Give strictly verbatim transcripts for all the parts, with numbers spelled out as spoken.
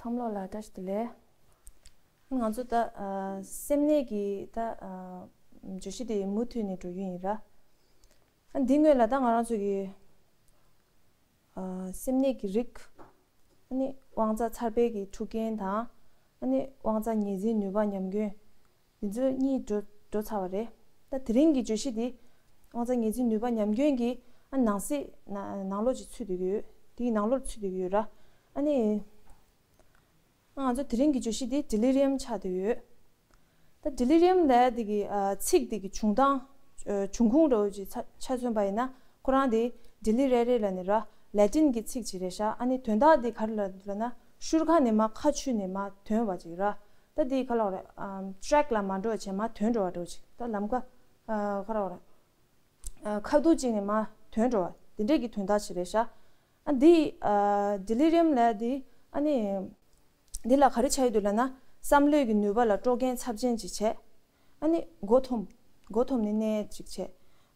ཁམས་ལོག་ལ་བཀྲ་ཤིས་བདེ་ལེགས། ང་ཚོ་ད་ཨ་སེམས་ནད་ཀྱི་ད་ཨ་བརྗོད་གཞི་དེ་མུ་མཐུད་ནས་འགྲོ་རྒྱུ་ཡིན་ར། ཨ་འདི་སྔོན་ལ་ད་ང་རང་ཚོ་གི་ཨ་སེམས་ནད་ཀྱི་རིགས། ཨ་ནི་དབང་རྩ་འཚར་འཕེལ་གྱི་འཁྲུག་རྐྱེན་དང་། ཨ་ནི་དབང་རྩ་ངོས་འཛིན་ནུས་པ་ཉམས་སྐྱོན། འདི་ཚོ་གཉིས་འགྲོ་འགྲོ་ཚར་བ་རེད། ད་དེ་རིང་གི་བརྗོད་གཞི་འདི་དབང་རྩ་ངོས་འཛིན་ནུས་པ་ཉམས་སྐྱོན་གྱི་ཨ་ནང་གསེས་ན་ནང་ལོགས་ཅིག་ཚུད་བསྡད་ཀྱི་ཡོད། དེའི་ནང་ལོགས་ཚུད་བསྡད་ཀྱི་ཡོད་ར། ཨ་ནི་ང་ཚོ་དེ་རིང་གི་བརྗོད་གཞི་འདི་ཌེ་ལི་རི་ཡམ་ཆགས་བསྡད་ཡོད། ད་ཌེ་ལི་རི་ཡམ་ལབ་ཡ་འདི་གི་ཨ་ཚིག་འདི་གི་བྱུང་སྟངས་ཨ་འབྱུང་ཁུངས་འདྲ་བོ་ཅིག་ཆ་ཆ་མཚོན་པ་ཡིན་ན། ཁོ་རང་འདི་ཌེ་ལི་རེ་རེ་ལབ་ནི་ར། ལེ་ཏིན་གྱི་ཚིག་ཅིག་རེད་ཤག་ཨ་ནི་དོན་དག་འདི་ག་རེ་ལབ་ལབ་ན། ཤུལ་ཁ་ནས་མར་ཁ་ཆུ་ནས་མར་ཐོན་པ་ཅིག་ར། ད་འདི་ག་ལབ་རེད། ཨམ་ཊེག་ལ་མ་འགྲོ་བ་བྱས་མར་ཐོན་འགྲོ་བ་འདྲ་བོ་ཅིག་ད་ལམ་ཀ་ཨ་ག་ལབ་རེད། ཨ་ཁ་ཐུག་ཅིག་ནས་མར་ཐོན་འགྲོ་བ་འདི་འདྲས་ཀྱི་དོན་དག་ཅིག་རེད་ཤག་ཨ་འདི་ཨ་ཌེ་ལི་རི་ཡམ་ལབ་ཡ་འདི་ཨ་ནི། འདི་ལ་ག་རེ་ཆགས་ཡོད་འདུག་ལབ་ན། བསམ་བློའི་གི་ནུས་པ་ལ་དཀྲོག་རྐྱེན་ཚབས་ཆེན་ཅིག་བྱས། ཨ་ནི་མགོ་འཐོམ། མགོ་འཐོམ་ནས་ནད་ཅིག་བྱས།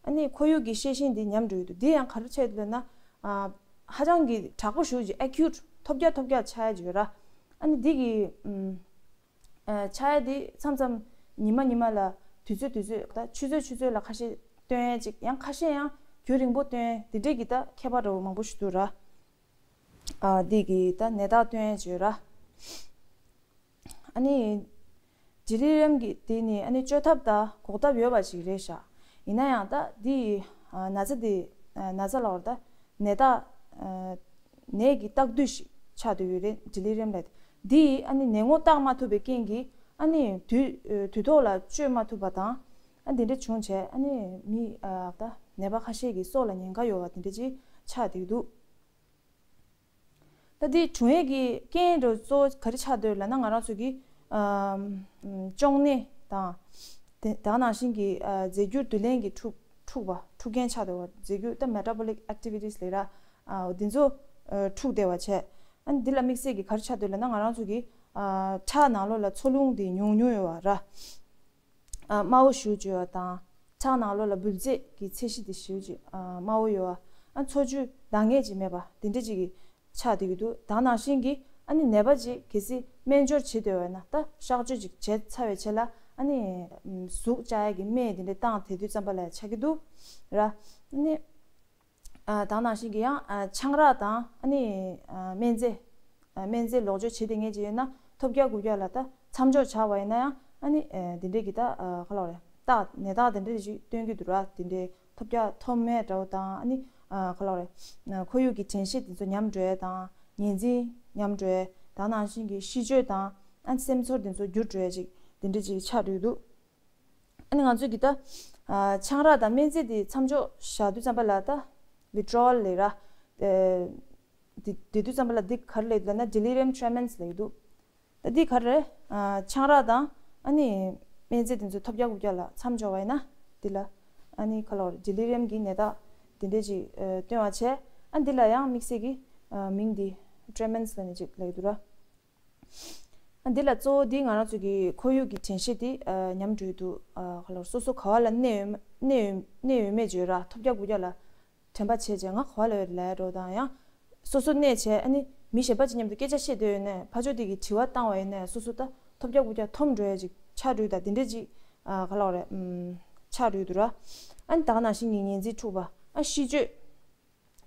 ཨ་ནི་ཁོར་ཡུག་གི་ཤེས་བཞིན་འདི་ཉམས་འགྲོ་ཡི་འདུག་འདི་ཡང་ག་རེ་ཆགས་ཡོད་འདུག་ལབ་ན། ཨ་ཧ་ཅང་གི་དྲག་པོ་ཞེ་པོ་ཅིག་ཨེ་ཁྱུ་ཊི་ཐོལ་རྒྱག་ཐོལ་རྒྱག་ཆགས་ཡ་ཅིག་ཡོད་ར། ཨ་ནི་འདི་གི་ཨམ་ཨ་ཆགས་ཡ་འདི་མཚམས་མཚམས་ཉི་མ་ཉི་མ་ལ། དུས་ཚོད་དུས་ཚོད་ད་ཆུ་ཚོད་ཆུ་ཚོད་ལ་ཁ་ཤས་སྟོན་ཡ་ཅིག་ཡང་ཁ་ཤས་ཡང་རྒྱུན་རིང་པོ་སྟོན་ཡ་འདི་འདྲས་ཀྱི་ད་ཁྱད་པར་འདྲ་བོ་མང་པོ་ཞིག་འདུག་ར། ཨ་འདི་གི་ད་ནད་རྟགས་སྟོན་ཡ་ཅིག་ཡོད་ར། ཨ་ནི་ཌེ་ལི་རི་ཡམ་གྱི་དེ་ནི་ཨ་ནི་བཅོས་ཐབས་དང་འགོག་ཐབས་ཡོད་པ་ཞིག་རེད་ཤག་ཡིན་ན་ཡང་ད་འདི་ཨ་ན་ཚ་འདི་ཨ་ན་ཚ་ལབ་དགོས་རེད། ད་ནད་རྟགས་ཨ་ནད་ཀྱི་རྟགས་བསྡུས་ཤིག་ཆགས་བསྡད་ཡོད་རེད། ཌེ་ལི་རི་ཡམ་ལབ་དེ། འདི་ཨ་ནི་ནད་ངོ་བརྟག་མ་ཐུབ་པའི་རྐྱེན་གྱིས་ཨ་ནི་དུས་ཨ་དུས་ཐོག་ལ་བཅོས་མ་ཐུབ་པ་དང་། ཨ་འདི་འདྲ་བྱུང་བྱས་ཨ་ནི་མི་ཨ་ད་ནད་པ་ཁ་ཤས་ཀྱི་སྲོག་ལ་ཉེན་ཁ་ཡོད་པ་དེ་འདྲ་ཅིག་ཆགས་བསྡད་འདུག་ད་འདི་བྱུང་ཡས་ཀྱི་རྐྱེན་འདྲ་གཙོ་བོ་ག་རེ་ཆགས་བསྡད་ལབ་ན། ང་རང་ཚོ་གི་ཨམ་གཅོང་ནད་དང་། དེ་དེ་ནང་བཞིན་གྱི་ཨ་རྫས་འགྱུར་བསྡུ་ལེན་གྱི་འཁྲུག་འཁྲུག་པ་འཁྲུག་རྐྱེན་ཆགས་བསྡད་པ། རྫས་འགྱུར་ད་མེ་ཊ་བོ་ལིག་ཨེག་ཊི་བི་ཊི་སི་ལབ་ར། ཨ་འདི་ཚོ་ཨ་འཁྲུག་བསྡད་པ་བྱས། ཨ་འདི་ལ་དམིགས་བསལ་གྱི་ག་རེ་ཆགས་བསྡད་ལབ་ན། ང་རང་ཚོ་གི་ཨ་ཁྲག་ནང་ལོགས་ལ་འཚོ་རླུང་འདི་ཉུང་ཉུང་ཡོད་པ་ར། ཨ་དམའ་བོ་ཞེ་པོ་ཅིག་ཡོད་པ་དང་། ཁྲག་ནང་ལོགས་ལ་འབུད་རྫས་ཀྱི་ཚད་གཞི་དེ་ཞེ་པོ་ཅིག་ཨ་དམའ་བོ་ཡོད་པ། ཨ་འཚོ་བཅུད་འདང་ངེས་ཅིག་མེད་པ་དེ་འདྲ་ཅིག་གི་ཆགས་བསྡད་ཀྱི་འདུག་དེ་ནང་བཞིན་གྱི་ཨ་ནི་ནད་པ་ཅིག་གལ་སྲིད་སྨན་སྦྱོར་བྱེད་འདོད་པ་ཡིན་ན། ད་གཤག་བཅོས་ཅིག་བྱས་ཚར་བའི་རྗེས་ལ་ཨ་ནི་ཨམ་ཟུག་བཅག་ཡ་གི་སྨན་དེ་འདྲ་བཏང་དེ་དུས་ཙམ་པ་ལ་ཆགས་ཀྱི་འདུག་ར། ཨ་ནི། ཨ་དེ་ནང་བཞིན་གྱི་ཡང་ཨ་ཆང་རག་དང་ཨ་ནི་ཨ་སྨན་རྫས། ཨ་སྨན་རྫས་ལོག་སྤྱོད་བྱེད་བསྡད་མཁན་ཅིག་ཡོད་ན། ཐོལ་རྒྱག་རྐུབ་རྒྱག་ལ་ད་མཚམས་འཇོག་བྱས་པ་ཡིན་ན་ཡང་། ཨ་ནི་ཨ་འདི་འདྲས་ཀྱི་ད་ཨ་ག་ལབ་རེད། རྟགས་ནད་རྟགས་དེ་འདྲས་ཅིག་སྟོན་གྱི་འདུག་ར། དེ་འདྲས་ཐོལ་རྒྱག་ཐོབ་མེད་འདྲ་བོ་དང་། ཨ་ནི་ཨ་ག་ལབ་རེད། ཨ་ཁོར་ཡུག་གི་དྲན་ཤེས་དེ་ཚོ་ཉམས་འགྲོ་ཡ་དང་། ངོས་འཛིན་ཉམས་འགྲོ་ཡ། དེ་ནང་བཞིན་གྱི་གཤིས་སྤྱོད་དང་། ཨ་ནི་སེམས་ཚོར་དེ་ཚོ་འགྱུར་འགྲོ་ཡ་ཅིག་དེ་འདྲས་ཅིག་ཆགས་འགྲོ་གི་འདུག་ཨ་ནི་ང་ཚོས་ཀྱི་ད་ཨ་ཆང་རག་དང་སྨན་རྫས་དེ་མཚམས་འཇོག་བཞག་དུས་ཙམ་པ་ལ། ད་ཝི་ཏྲོ་ཝལ་ལབ་ར། ཨ་དེ་དེ་དུས་ཙམ་པ་ལ་འདི་ག་རེ་ལབ་ཡོད་ལབ་ན། ཌེ་ལི་རི་ཡམ་ཊེ་རེ་མེན་སི་ལབ་ཡོད་འདུག་ད་འདི་ག་རེ་རེད། ཨ་ཆང་རག་དང་ཨ་ནི་སྨན་རྫས་དེ་ཚོ་ཐོལ་རྒྱག་རྐུབ་རྒྱག་ལ་མཚམས་འཇོག་པ་ཡིན་ན། འདི་ལ་ཨ་ནི་ག་ལབ་རེད། ཌེ་ལི་རི་ཡམ་གྱི་ནད་རྟགས་དེ་འདྲས་ཅིག་ཨ་སྟོན་པ་བྱས། ཨ་འདི་ལ་ཡང་དམིགས་བསལ་གྱི་ཨ་མིང་འདི་ཊེ་རེ་མེན་སི་ལབ་ནས་ཅིག་ལབ་ཡོད་འདུག་ར། འདི་ལ་གཙོ་བོ་འདི་ང་རང་ཚོ་གི་ཁོར་ཡུག་གི་དྲན་ཤེས་འདི་ཨ་ཉམས་འགྲོ་གི་འདུག་ཨ་ག་ལབ། སོ་སོ་ག་བ་ལ་གནས་ཡོད་གནས་ཡོད་གནས་ཡོད་མེད་བརྗོད་ར། ཐོལ་རྒྱག་རྐུབ་རྒྱག་ལ་དྲན་པ་བྱས་བྱས། ང་ག་བ་ལ་ཡོད་ལབ་འགྲོ་དང་། ཡང་སོ་སོ་གནས་བྱས་ཨ་ནི་མི་གཞན་པ་ཅིག་མཉམ་དུ་སྐད་ཆ་བཤད་འདོད་ཡོད་ན། ཕར་ཕྱོགས་དེ་གིས་དྲི་བ་བཏང་བ་ཡིན་ན། སོ་སོ་ད་ཐོལ་རྒྱག་རྐུབ་རྒྱག་འཐོམ་འགྲོ་ཡ་ཅིག་ཆགས་འགྲོ་ཡ་ད་འདི་འདྲས་ཅིག་ཨ་ག་ལབ་རེད། ཨམ་ཆགས་འགྲོ་གི་འདུག་ར། ཨ་ནི་དེ་ནང་བཞིན་གྱི་ངོས་འཛིན་འཁྲུག་པ། ཨ་གཤིས་སྤྱོད།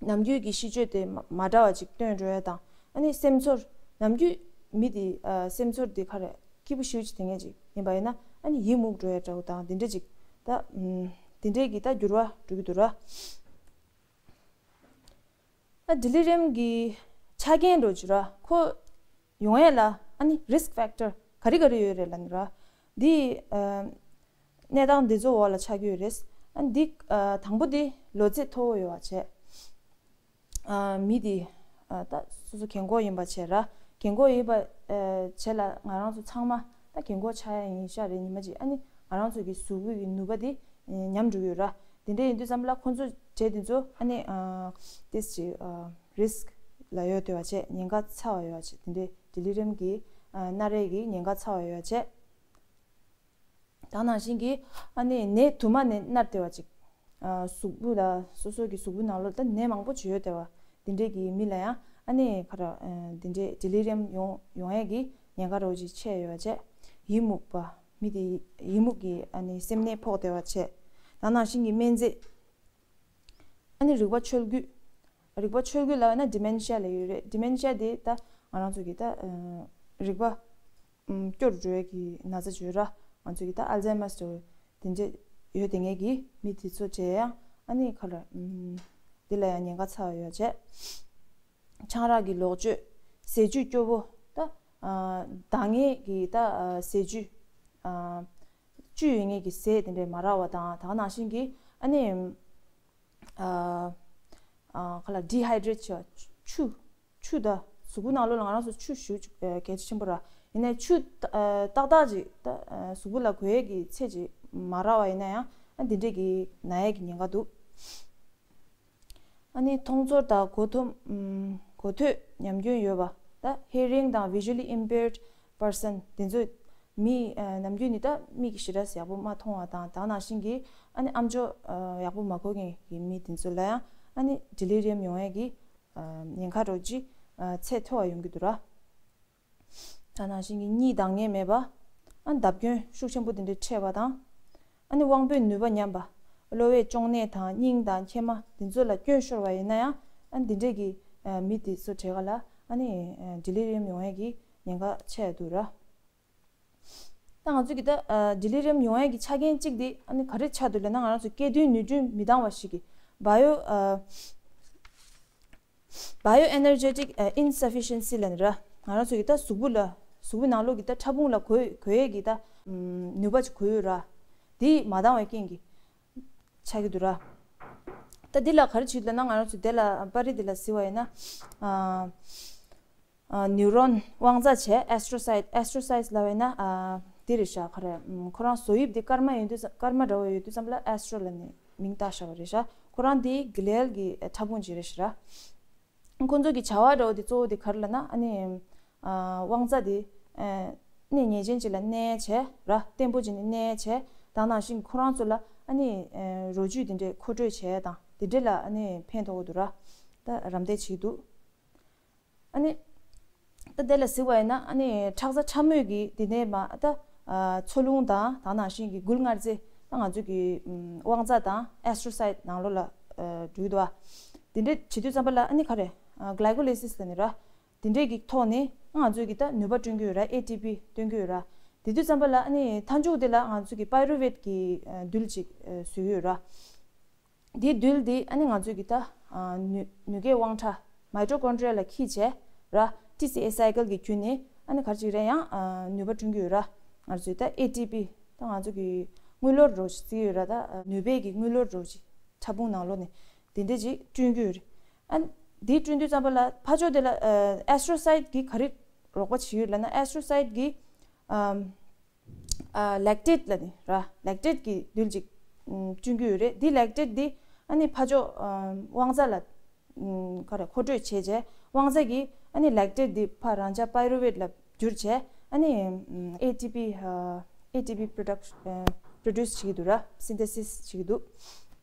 ནམ་རྒྱུན་གྱི་གཤིས་སྤྱོད་དེ་མ་མ་འདྲ་བ་ཅིག་སྟོན་འགྲོ་ཡ་དང་། ཨ་ནི་སེམས་ཚོར། ནམ་རྒྱུན་མི་དེ་ཨ་སེམས་ཚོར་དེ་ག་རེ་སྐྱིད་པོ་ཞེ་པོ་ཅིག་དེ་འདྲས་ཅིག་ཡིན་པ་ཡིན་ན། ཨ་ནི་ཡིད་མུག་འགྲོ་ཡ་འདྲ་བོ་དང་། དེ་འདྲས་ཅིག་ད་ཨམ་དེ་འདྲས་ཀྱི་ད་འགྱུར་བ་འགྲོ་གི་འདུག་ར། ཨ་ཌེ་ལི་རི་ཡམ་གྱི་ཆ་རྐྱེན་འདྲ་བོ་ཅིག་ར། ཁོ་ཡོང་ཡ་ལ་ཨ་ནི་རི་སི་ཀི་ཕེག་ཊར་ག་རེ་ག་རེ་ཡོད་རེད་ལབ་ན་ར། འདི་ཨ་གནས་སྟངས་འདི་ཚོ་འོག་ལ་ཆགས་ཀྱི་ཡོད་རེད། ཨ་འདི་ཨ་དང་པོ་འདི་ལོ་ཚད་མཐོ་བོ་ཡོད་པ་བྱས། ཨ་མི་འདི་ཨ་ད་སོ་སོ་རྒན་གོག་ཡིན་པ་བྱས་ར། རྒན་གོག་ཡིན་པ་ཨ་བྱས་ལ་ང་རང་ཚོ་ཚང་མ་ད་རྒན་གོག་ཆགས་ཡ་ཡིན་ཤག་རེད། ཉི་མ་གཅིག་ཨ་ནི་ང་རང་ཚོ་གི་གཟུགས་པོ་གི་ནུས་པ་འདི་ཉམས་འགྲོ་གི་ཡོད་ར། དེ་འདྲ་ཡིན་དུས་ཙམ་ལ་ཁོང་ཚོ་གྲས་དེ་ཚོ་ཨ་ནི་ཨ་ཏིས་ཅིག་ཨ་རི་སི་ཀི་ལ་ཡོད་བསྡད་པ་བྱས། ཉེན་ཁ་ཚ་བ་ཡོད་པ་བྱས། དེ་འདྲའི་ཌེ་ལི་རི་ཡམ་གྱི་ཨ་མནར་རས་ཀྱི་ཉེན་ཁ་ཚ་བ་ཡོད་པ་བྱས། ད་ནང་བཞིན་གྱི་ཨ་ནི་ནད་དུ་མ་ནས་མནར་བསྡད་པ་ཅིག་ཨ་གཟུགས་པོ་ལ་སོ་སོ་གི་གཟུགས་པོའི་ནང་ལོགས་ད་ནད་མང་པོ་ཅིག་ཡོད་བསྡད་པ། དེ་འདྲའི་གི་མི་ལ་ཡང་ ཨ་ནི་ག་རེ་འདི་འདྲའི་ཌེ་ལི་རི་ཡམ་ཡོང་ཡོང་ཡས་ཀྱི་ཉེན་ཁ་རོ་ཅིག་ཆེ་ཡོད་པ་བྱས། ཡི་མུག་པ། མི་དེ་ཡི་མུག་གི་ཨ་ནི་སེམས་ནད་ཕོག་བསྡད་པ་བྱས། ད་ནང་བཞིན་གྱི་སྨན་རྫས། ཨ་ནི་རིག་པ་ཆོས་བརྒྱུད། རིག་པ་ཆོས་བརྒྱུད་ལབ་ན་ཌི་མེན་ཤི་ཡ་ལབ་ཡོད་རེད། ཌི་མེན་ཤི་ཡ་དེ་ད་ང་རང་ཚོ་གི་ད་རིག་པ་སྐྱོ་རུ་འགྲོ་ཡས་ཀྱི་ན་ཚ་བྱོས་ར། ང་ཚོ་གི་ད་ཨལ་ཛའི་མར་འདྲ་བོ་དེ་འདྲ་ཡོད་དེ་ངེས་ཀྱི་མི་དེ་ཚོ་བྱས་ཡང་ཨ་ནི་ག་རེ་འདི་ལ་ཡང་ཉེན་ཁ་ཚ་བ་ཡོད་བྱས། ཆང་རག་གི་ལོག་སྤྱོད། ཟས་བཅུད་སྐྱོ་བོ། ད་ལྡང་ངེས་ཀྱི་ད་ཟས་བཅུད། བཅུད་ཡོད་ངེས་ཀྱི་ཟས་དེ་འདྲས་མ་རག་པ་དང་ད་ག་ནང་བཞིན་གྱི་ཨ་ནི་ག་ལ་ཌི་ཧའི་ཌི་རེཊ་བྱས་ཆུ། ཆུ་ད་གཟུགས་པོ་ནང་ལོགས་ལ་ང་རང་ཚོ་ཆུ་ཞེ་པོ་གལ་ཆེན་པོ་ར། ཡིན་ནའི་ཆུ་ཏག་ཏག་ཅིག་ད་གཟུགས་པོ་ལ་དགོས་ཡས་ཀྱི་ཚད་ཅིག་མ་རག་པ་ཡིན་ན་ཡང་ཨ་འདི་འདྲས་ཀྱི་ན་ཡས་ཀྱི་ཉེན་ཁ་འདུག་ཨ་ནི་མཐོང་ཚོར་དང་གོ་ཐོས། ཨམ། གོ་ཐོས་ཉམས་སྐྱོན་ཡོད་པ། ད་hearing དང་visually impaired person དེ་ཚོ་མི་ཨ་ནམ་རྒྱུན་ནས་ད་མིག་གིས་ཞེ་དྲག་ཡག་པོ་མ་མཐོང་བ་དང་ད་ག་ནང་བཞིན་གྱི་ཨ་ནི་ཨམ་ཅོག་ཨ་ཡག་པོ་མ་གོ་མཁན་གྱི་མི་དེ་ཚོ་ལ་ཡང་ཨ་ནི་ཌེ་ལི་རི་ཡམ་ཡོང་ཡས་ཀྱི་ཨ་ཉེན་ཁ་རོ་ཅིག་ཨ་ཚད་མཐོ་བ་ཡོང་གི་འདུག་ར། ད་ནང་བཞིན་གྱི་གཉིད་འདང་ངེས་མེད་པ། ཨ་བརྡབ་སྐྱོན་ཤུགས་ཆེན་པོ་དེ་འདྲ་འཕྲད་པ་དང་། ཨ་ནི་དབང་པོའི་ནུས་པ་ཉམས་པ། གློ་བའི་གཅོང་ནད་དང་སྙིང་དང་མཁལ་མ་དེ་ཚོ་ལ་སྐྱོན་ཤོར་བ་ཡིན་ན་ཡང་ཨ་འདི་འདྲས་ཀྱི་ཨ་མི་དེ་ཚོ་གྲས་ཀ་ལ་ཨ་ནི་ཨ་ཌེ་ལི་རི་ཡམ་ཡོང་ཡས་ཀྱི་ཉེན་ཁ་ཆེ་འདུག་ར། ད་ང་ཚོ་གི་ད་ཨ་ཌེ་ལི་རི་ཡམ་ཡོང་ཡས་ཀྱི་ཆ་རྐྱེན་གཅིག་དེ་ཨ་ནི་ག་རེ་ཆགས་འདུག་ལབ་ན་ང་རང་ཚོ་སྐྱེ་དུས་ནུས་སྐྲུན་མི་འདང་བ་ཞིག་གི་བ་ཡོ་ཨ། Bioenergetic ཨ་insufficiency ལབ་ནི་ར། ང་རང་ཚོ་གི་ད་གཟུགས་པོ་ལ་གཟུགས་པོའི་ནང་ལོགས་ཀྱི་ད་ཕྲ་ཕུང་ལ་དགོས་དགོས་ཡས་ཀྱི་ད་ཨམ་ནུས་པ་ཅིག་དགོས་ཡོད་ར། དེ་མ་འདང་བའི་རྐྱེན་གྱིས་ཆགས་ཀྱི་འདུག་ར། ད་འདི་ལ་ག་རེ་བྱེད་ལབ་ན་ང་རང་ཚོ་དེ་ལ་པར་རིས་འདི་ལ་གཟིགས་པ་ཡིན་ན་ཨ་ཨ་neuron དབང་རྩ་བྱས་astrocyte astrocyte ལབ་པ་ཡིན་ན་ཨ་འདི་རེད་ཤག་ག་རེ་ཨམ་ཁོ་རང་བཟོ་དབྱིབས་འདི་སྐར་མ་ཡིན་དུས་སྐར་མ་འདྲ་བོ་ཡོད་དུས་ཙམ་པ་ལ་ཨེ་སི་ཊོ་ལབ་ནས་མིང་བཏགས་བཞག་པ་རེད་ཤག་ཁོ་རང་འདི་glial གི་ཕྲ་ཕུང་ཅིག་རེད་ཤག་ར། ཁོ་ཚོ་གི་བྱ་བ་འདྲ་བོ་དེ་གཙོ་བོ་དེ་ག་རེ་ལབ་ན་ཨ་ནི་ཨ་དབང་རྩ་དེ་ཨ་ནི་ཉེས་ཅན་ཅིག་ལ་གནས་བྱས་ར་བརྟན་པོ་ཅིག་ནས་གནས་བྱས་ད་ནང་བཞིན་ཁོ་རང་ཚོ་ལ་ཨ་ནི་ཨ་རོ་བཅུད་དེ་འདྲས་མཁོ་སྤྲོད་བྱས་དང་དེ་འདྲས་ལ་ཨ་ནི་ཕན་ཐོགས་ཀྱི་འདུག་ར། ད་རམ་འདེགས་བྱེད་ཀྱི་འདུག་ཨ་ནི། ད་དེ་ལ་གཟིགས་པ་ཡིན་ན་ཨ་ནི་ཁྲག་རྩ་ཕྲ་མོས་ཀྱི་དེ་ནས་མ་ད་ཨ་འཚོ་རླུང་དང་ད་ནང་བཞིན་གྱི་མགུལ་མངར་རྫས་ད་ང་ཚོ་གི་ཨམ་དབང་རྩ་དང་ཨེ་སི་ཊོ་སའིཊ་ནང་ལོགས་ལ་ཨ་འགྲོ་གི་འདུག་བ། དེ་འདྲས་བྱེད་དུས་ཙམ་པ་ལ་ཨ་ནི་ག་རེ་ཨ་glycolysis ལབ་ནི་ར། དེ་འདྲས་ཀྱི་ཐོག་ནས་ང་ཚོས་ཀྱི་ད་ནུས་པ་བསྐྲུན་གྱི་ཡོད་ར། ཨེ་ཊི་པི་བསྐྲུན་གྱི་ཡོད་ར། དེ་དུས་ཙམ་པ་ལ་ཨ་ནི་མཐའ་མཇུག་དེ་ལ་ང་ཚོས་ཀྱི་pyruvate གི་ཨ་རྡུལ་ཅིག་ཨ་བཟོས་ཀྱི་ཡོད་ར། དེའི་རྡུལ་དེ་ཨ་ནི་ང་ཚོས་ཀྱི་ད་ཨ་ནུས་ནུས་སྐྱེད་དབང་ཕྲ་mitochondria ལ་འཁྱེར་བྱས་ར། ཊི་སི་ཨེ་སའི་ཀལ་གྱི་བརྒྱུད་ནས་ཨ་ནི་ག་རེ་ཅིག་རེད་ཡང་ཨ་ནུས་པ་བསྐྲུན་གྱི་ཡོད་ར། ང་ཚོས་ད་ཨེ་ཊི་པི་ད་ང་ཚོ་གི་དངུལ་ལོར་རོ་ཞིག་བརྩི་གི་ཡོད་ར། ད་ནུས་པའི་གི་དངུལ་ལོར་རོ་ཞིག་ཕྲ་ཕུང་ནང་ལོགས་ནས་དེ་འདྲ་ཅིག་བསྐྲུན་གྱི་ཡོད་རེད། ཨ་འདི་བསྐྲུན་དུས་ཙམ་པ་ལ་ཕར་ཕྱོགས་དེ་ལ་ཨ་ཨེ་སི་ཊོ་སའིཊ་གིས་ག་རེ་རོགས་པ་བྱེད་ཀྱི་ཡོད་ལབ་ན་ཨེ་སི་ཊོ་སའིཊ་གིས་ཨམ། ཨ་ལེག་ཊེཊ་ལབ་ནི་ར། ལེག་ཊེཊ་གི་རྡུལ་ཅིག་ཨམ་བསྐྲུན་གྱི་ཡོད་རེད། འདི་ལེག་ཊེཊ་འདི་ཨ་ནི་ཕར་ཕྱོགས་ཨམ་དབང་རྩ་ལ་ཨམ་ག་རེ་མཁོ་སྤྲོད་བྱས་རྗེས་དབང་རྩ་གིས་ཨ་ནི་ལེག་ཊེཊ་འདི་ཕར་རང་འཇགས་པའི་རུ་ཝེཊ་ལ་བསྒྱུར་བྱས་ཨ་ནི་ཨམ་ཨེ་ཊི་པི་ཨ་ཨེ་ཊི་པི་པྲོ་ཌག་ཨ་པྲོ་ཌུས་བྱེད་ཀྱི་འདུག་ར། སིན་ཐེ་སིས་བྱེད་ཀྱི་འདུག་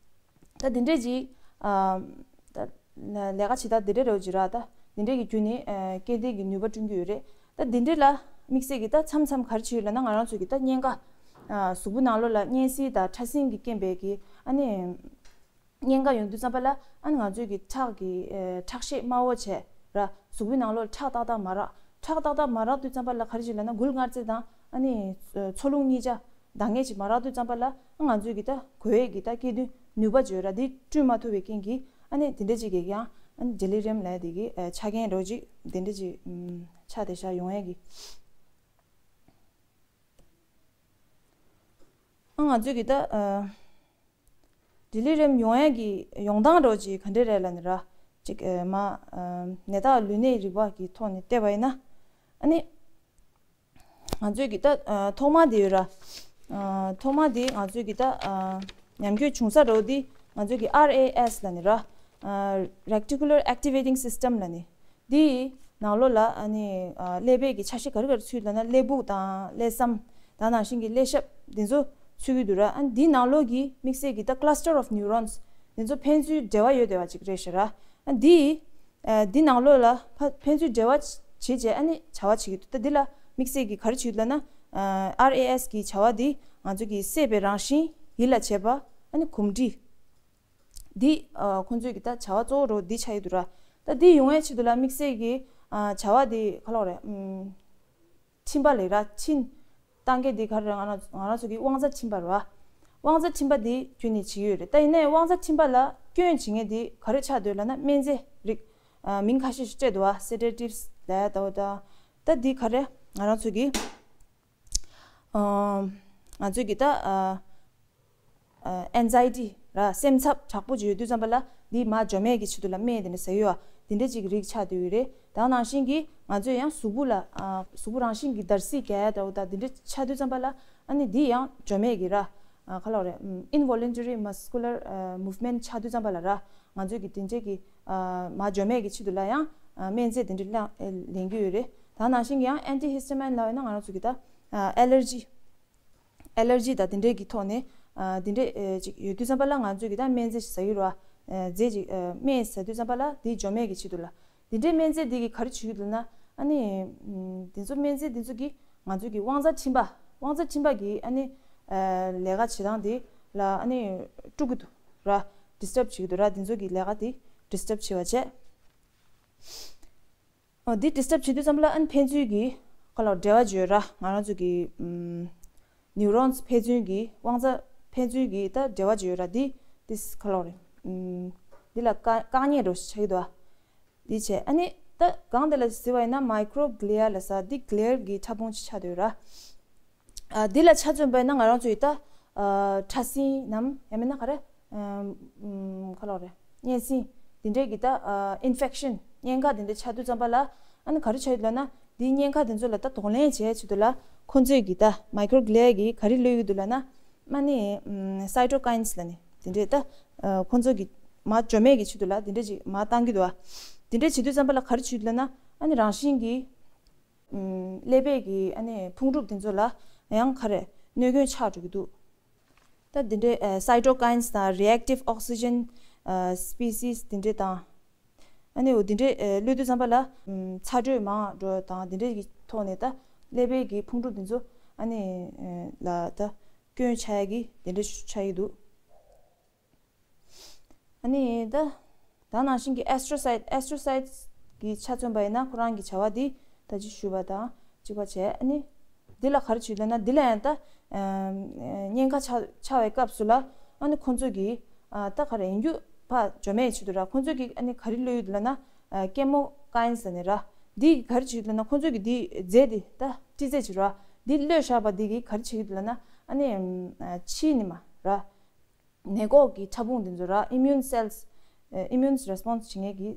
ད་འདི་འདྲས་ཅིག་ཨ་ད་ལས་ཀ་བྱེད་སྟངས་འདི་འདྲས་རེད་ཅིག་ར། ད་འདི་འདྲས་ཀྱི་བརྒྱུད་ནས་ཨ་སྐྱེ་ལྡན་གྱི་ནུས་པ་བསྐྲུན་གྱི་ཡོད་རེད། ད་འདི་འདྲས་ལ་དམིགས་བསལ་གྱི་ད་མཚམས་མཚམས་ག་རེ་བྱེད་ཡོད་ལབ་ན་ང་རང་ཚོ་གི་ད་གཉན་ཁ་ཨ་གཟུགས་པོ་ནང་ལོགས་ལ་གཉན་སྲིན་དང་ཕྲ་སྲིན་གྱི་རྐྱེན་པས་ཀྱི་ཨ་ནི་གཉན་ཁ་ཡོང་དུས་ཙམ་པ་ལ་ཨ་ནི་ང་ཚོའི་གི་ཁྲག་གི་ཨ་ཁྲག་ཤེད་དམའ་བོ་བྱས་ར། གཟུགས་པོའི་ནང་ལོགས་ཁྲག་ཏག་ཏག་མ་རག་ཁྲག་ཏག་ཏག་མ་རག་དུས་ཙམ་པ་ལ་ག་རེ་བྱེད་ལབ་ན་མགུལ་མངར་རྫས་དང་ཨ་ནི་ཨ་འཚོ་རླུང་གཉིས་ཆ་འདང་ངེས་ཅིག་མ་རག་དུས་ཙམ་པ་ལ་ང་ཚོས་ཀྱི་ད་དགོས་ཡས་ཀྱི་ད་སྐྱེ་དུས་ནུས་པ་ཅིག་ཡོད་ར། འདི་བསྐྲུན་མ་ཐུབ་པའི་རྐྱེན་གྱིས་ཨ་ནི་དེ་འདྲ་ཅིག་གི་ཡང་ཨ་ནི་ཌེ་ལི་རི་ཡམ་ལབ་ཡ་དེ་གི་ཨ་ཆ་རྐྱེན་རོ་ཅིག་དེ་འདྲ་ཅིག་ཨམ་ཆགས་བསྡད་ཤག་ཡོང་ཡས་ཀྱི། ཨ་ང་ཚོས་ཀྱི་ད་ཨ་ཌེ་ལི་རི་ཡམ་ཡོང་ཡས་ཀྱི་ཡོང་སྟངས་རོ་ཅིག་ག་འདྲ་རེད་ལབ་ནི་ར། ཅིག་ཨ་མ་ཨ་ནད་རྟགས་ལུས་གནས་རིག་པ་གི་ཐོག་ནས་བལྟས་པ་ཡིན་ན་ཨ་ནི། ང་ཚོས་ཀྱི་ད་ཨ་ཐོག་མ་དེ་ཡོད་ར། ཨ་ཐོག་མ་དེ་ང་ཚོས་ཀྱི་ད་ཨ་ཉམས་རྒུད་བྱུང་ས་རོ་དེ་ང་ཚོས་ཀྱི་ཨར་ཨེ་ཨེས་ལབ་ནི་ར། ཨ་reticular activating system ལབ་ནི། དེའི་ནང་ལོགས་ལ་ཨ་ནི་ཨ་ཀླད་པའི་གི་ཆ་ཤས་ག་རེ་ག་རེ་ཚུད་ལབ་ན་ཀླད་ཕུག་དང་ཀླད་སྲམ་ད་ནང་བཞིན་གྱི་ཀླད་ཤབ་དེ་ཚོ་ཚུད་ཀྱི་འདུག་ར། ཨ་འདིའི་ནང་ལོགས་ཀྱི་དམིགས་བསལ་གྱི་ད་cluster of neurons དེ་ཚོ་ཕན་ཚུན་འབྲེལ་བ་ཡོད་བསྡད་པ་ཅིག་རེད་ཤག་ར། ཨ་འདིའི་ ཨ་འདི་ནང་ལོགས་ལ་ཕ་ཕན་ཚུན་འབྲེལ་བ་བྱེད་བྱས་ཨ་ནི་བྱ་བ་བྱེད་ཀྱི་འདུག་ད་འདི་ལ་དམིགས་བསལ་གྱི་ག་རེ་བྱེད་ཀྱི་འདུག་ལབ་ན། ཨ་ཨར་ཨེ་ཨེས་གི་བྱ་བ་འདི་ང་ཚོ་གི་སྲེད་པའི་རང་བཞིན་ཡིད་ལ་བྱེད་པ་ཨ་ནི་གོམས་འདྲིས། འདི་ཨ་ཁོང་ཚོའི་གི་ད་བྱ་བ་གཙོ་བོ་རུ་འདི་ཆགས་ཡོད་འདུག་ར། ད་འདི་ཡོང་བའི་ཆེད་དུ་ལ་དམིགས་བསལ་གྱི་ཨ་བྱ་བ་འདི་ག་ལབ་རེད། ཨམ་འཕྲིན་པ་ལས་ར་འཕྲིན་བཏང་མཁན་འདི་ག་རེ་རེད། ང་རང་ང་རང་ཚོ་གི་དབང་རྩ་འཕྲིན་པ་རེད་བ། དབང་རྩ་འཕྲིན་པ་འདི་ཁྱོན་ནས་བྱེད་ཀྱི་ཡོད་རེད། ད་ཡིན་ནའི་དབང་རྩ་འཕྲིན་པ་ལ་སྐྱོན་བྱེད་མཁན་འདི་ག་རེ་ཆགས་འདུག་ལབ་ན་སྨན་རྫས་རིགས་ཨ་མིང་ཁ་ཤས་ཤིག་སྤྲད་འདུག་བ། སེ་ཌེ་ཊིབ་སི་ལབ་ཡ་ད་འོ་ད་ད་འདི་ག་རེ་ང་རང་ཚོ་གི་ཨ་ང་ཚོ་གི་ད་ཨ་ཨ་ཨེན་ཛའི་ཊི་ར་སེམས་འཚབ་དྲག་པོ་ཅིག་ཡོད་དུས་ཙམ་པ་ལ་འདི་མར་འཇོམས་ཡས་ཀྱི་ཆེད་དུ་ལ་སྨན་དེ་འདྲ་ཟ་ཡོད་ཨ། དེ་འདྲ་ཅིག་གི་རིགས་ཆགས་བསྡད་ཡོད་རེད། ད་ནང་བཞིན་གྱི་ང་ཚོས་ཡང་གཟུགས་པོ་ལ་ཨ་གཟུགས་པོ་རང་བཞིན་གྱི་འདར་སིག་རྒྱག་ཡ་འདྲ་བོ་དང་དེ་འདྲ་ཆགས་དུས་ཙམ་པ་ལ་ཨ་ནི་འདི་ཡང་འཇོམས་ཡས་ཀྱི་ར་ཨ་ག་ལབ་རེད། ཨིན་ཝོ་ལན་ཊ་རི་མ་སི་ཀུ་ལར་མུབ་མེན་ཊི་ཆགས་དུས་ཙམ་པ་ལ་ར་ང་ཚོས་ཀྱི་དེ་འདྲས་ཀྱི་ཨ་མར་འཇོམས་ཡས་ཀྱི་ཆེད་དུ་ལ་ཡང་ཨ་སྨན་རྫས་དེ་འདྲ་ལེན་ལེན་གྱི་ཡོད་རེད། ད་ནང་བཞིན་གྱི་ཡང་ཨན་ཊི་ཧི་སི་ཊ་མིན་ལབ་ཡོད་ན་ང་རང་ཚོ་གི་ད་ཨ་ཨེ་ལར་ཇི་ཨེ་ལར་ཇི་དང་དེ་འདྲས་ཀྱི་ཐོག་ནས་ཨ་དེ་འདྲས་ཨེ་ཅིག་ཡོད་དུས་ཙམ་པ་ལ་ང་ཚོས་ཀྱི་ད་སྨན་རྫས་ཤིག་ཟ་ཡི་རེད་བ། ཨེ་རྫས་ཅིག་ཨེ་སྨན་ཟ་དུས་ཙམ་པ་ལ་དེ་འཇོམས་ཡས་ཀྱི་ཆེད་དུ་ལ་དེ་འདྲས་སྨན་རྫས་དེ་གི་ག་རེ་བྱེད་ཀྱི་འདུག་ན་ཨ་ནི་ཨམ་དེ་ཚོ་སྨན་རྫས་དེ་ཚོ་གིས་ང་ཚོས་ཀྱི་དབང་རྩ་འཕྲིན་པ་དབང་རྩ་འཕྲིན་པ་གི་ཨ་ནི་ཨེ་ལས་ཀ་བྱེད་སྟངས་དེ་ལ་ཨ་ནི་དཀྲུག་གི་འདུག་ར། ཌི་སི་ཊརབ་བྱེད་ཀྱི་འདུག་ར། དེ་ཚོ་གི་ལས་ཀ་དེ་ཌི་སི་ཊརབ་བྱེད་པ་བྱས། ཨོ་འདི་ཌི་སི་ཊརབ་བྱེད་དུས་ཙམ་པ་ལ་ཨ་ནི་ཕན་ཚུན་གྱི་ག་ལབ་འབྲེལ་བ་ཅིག་ཡོད་ར། ང་རང་ཚོ་གི་ཨམ་ནིའུ་རོན་སི་ཕན་ཚུན་གྱི་དབང་རྩ་ཕན་ཚུན་གྱི་ད་འབྲེལ་བ་ཅིག་ཡོད་ར། འདི་འདི་ག་ལབ་རེད། ཨམ་འདི་ལ་དཀའ་དཀའ་ངལ་འདྲ་བོ་ཞིག་ཆགས་ཀྱི་འདུག་ཨ། འདི་བྱས་ཨ་ནི་ད་གང་དེ་ལ་ཟེར་བ་ཡིན་ན་མའི་ཀྲོ་གྷི་ལི་ཡ་ལབ་ས་འདི་གྷི་ལི་ཡར་གྱི་ཕྲ་ཕུང་ཅིག་ཆགས་བསྡད་ཡོད་ར། ཨ་འདི་ལ་ཆ་མཚོན་པ་ཡིན་ན་ང་རང་ཚོ་ཡི་ད་ཨ་ཕྲ་སྲིན་ནམ་ཡང་མིན་ན་ག་རེ་ཨམ་ཨམ་ག་ལབ་རེད། གཉན་སྲིན་འདི་འདྲས་ཀྱི་ད་ཨ་ཨིན་ཕེག་ཤན་གཉན་ཁ་འདི་འདྲས་ཆགས་དུས་ཙམ་པ་ལ་ཨ་ནི་ག་རེ་ཆགས་ཡོད་ལབ་ན་འདི་གཉན་ཁ་འདི་ཚོ་ལ་ད་གདོང་ལེན་བྱས་ཆེད་དུ་ལ་ཁོང་ཚོས་ཀྱི་ད་མའི་ཀྲོ་གྷི་ལི་ཡ་གིས་ག་རེ་གློད་ཡོད་འདུག་ལབ་ན་ཨ་ནི་ཨམ་སའི་ཊོ་ཀའིན་སི་ལབ་ནས་འདི་འདྲས་ད་ཨ་ཁོང་ཚོ་གི་མར་འཇོམས་ཡས་ཀྱི་ཆེད་དུ་ལ་འདི་འདྲས་ཅིག་མར་བཏང་གི་འདུག་ཨ། འདི་འདྲས་བྱེད་དུས་ཙམ་པ་ལ་ག་རེ་བྱེད་ཡོད་ལབ་ན་ཨ་ནི་རང་བཞིན་གྱིས་ཨམ་ཀླད་པའི་གི་ཨ་ནི་ཕུང་གྲུབ་དེ་ཚོ་ལ་ཡང་ག་རེ་གནོད་སྐྱོན་ཆགས་འགྲོ་གི་འདུག་ད་འདི་འདྲའི་ཨ་སའི་ཊོ་ཀའིན་སི་དང་རི་ཨེག་ཊིབ་ཨོག་སི་ཇན་ཨ་སི་པི་སི་སི་འདི་འདྲའི་དང་ཨ་ནི་འོ་འདི་འདྲའི་ཨ་གློད་དུས་ཙམ་པ་ལ་ཨམ་ཚ་དྲོད་མང་འགྲོ་དང་འདི་འདྲའི་གི་ཐོག་ནས་ད་ཀླད་པའི་གི་ཕུང་གྲུབ་དེ་ཚོ་ཨ་ནི་ཨ་ལ་ད་སྐྱོན་ཆགས་ཡ་གི་འདི་འདྲ་ཆགས་ཀྱི་འདུག་ཨ་ནི་ད་ད་ནང་བཞིན་གྱི་ཨེ་སི་ཊྲོ་སའི་ཊི་ཨེ་སི་ཊྲོ་སའི་ཊི་གི་ཆ་མཚོན་པ་ཡིན་ན་ཁོ་རང་གི་བྱ་བ་འདི་ད་ཅི་ཞུས་པ་དང་གཅིག་པ་བྱས། ཨ་ནི་འདི་ལ་ག་རེ་བྱེད་ལབ་ན་འདི་ལ་ཡང་ད་ཨ་གཉན་ཁ་ཆགས་ཆགས་པའི་སྐབས་སུ་ལ་ཨ་ནི་ཁོང་ཚོ་གི་ཨ་ད་ག་རེ་ཡིན་རྒྱུ་ཕར་འཇོམས་ཡས་ཆེད་དུ་ར་ཁོང་ཚོ་གི་ཨ་ནི་ག་རེ་གློད་ཡོད་ལབ་ན་ཀེ་མོ་ཀའིན་སི་ལབ་ནས་ར། འདི་ག་རེ་བྱེད་ལབ་ན་ཁོང་ཚོ་གི་འདི་རྫས་འདི་ད་སྤྲི་རྫས་ཅིག་ར། འདི་གློད་བཞག་པ་འདི་གི་ག་རེ་བྱེད་ལབ་ན་ཨ་ནི་ཕྱིའི་ནི་མ་ར། ནད་འགོག་གི་ཕྲ་ཕུང་འདི་ཚོ་ར་ཨི་མིའུན་སེལ་སི་ཨི་མིའུན་རེ་སི་པོན་སི་བྱེད་མཁན་གྱི་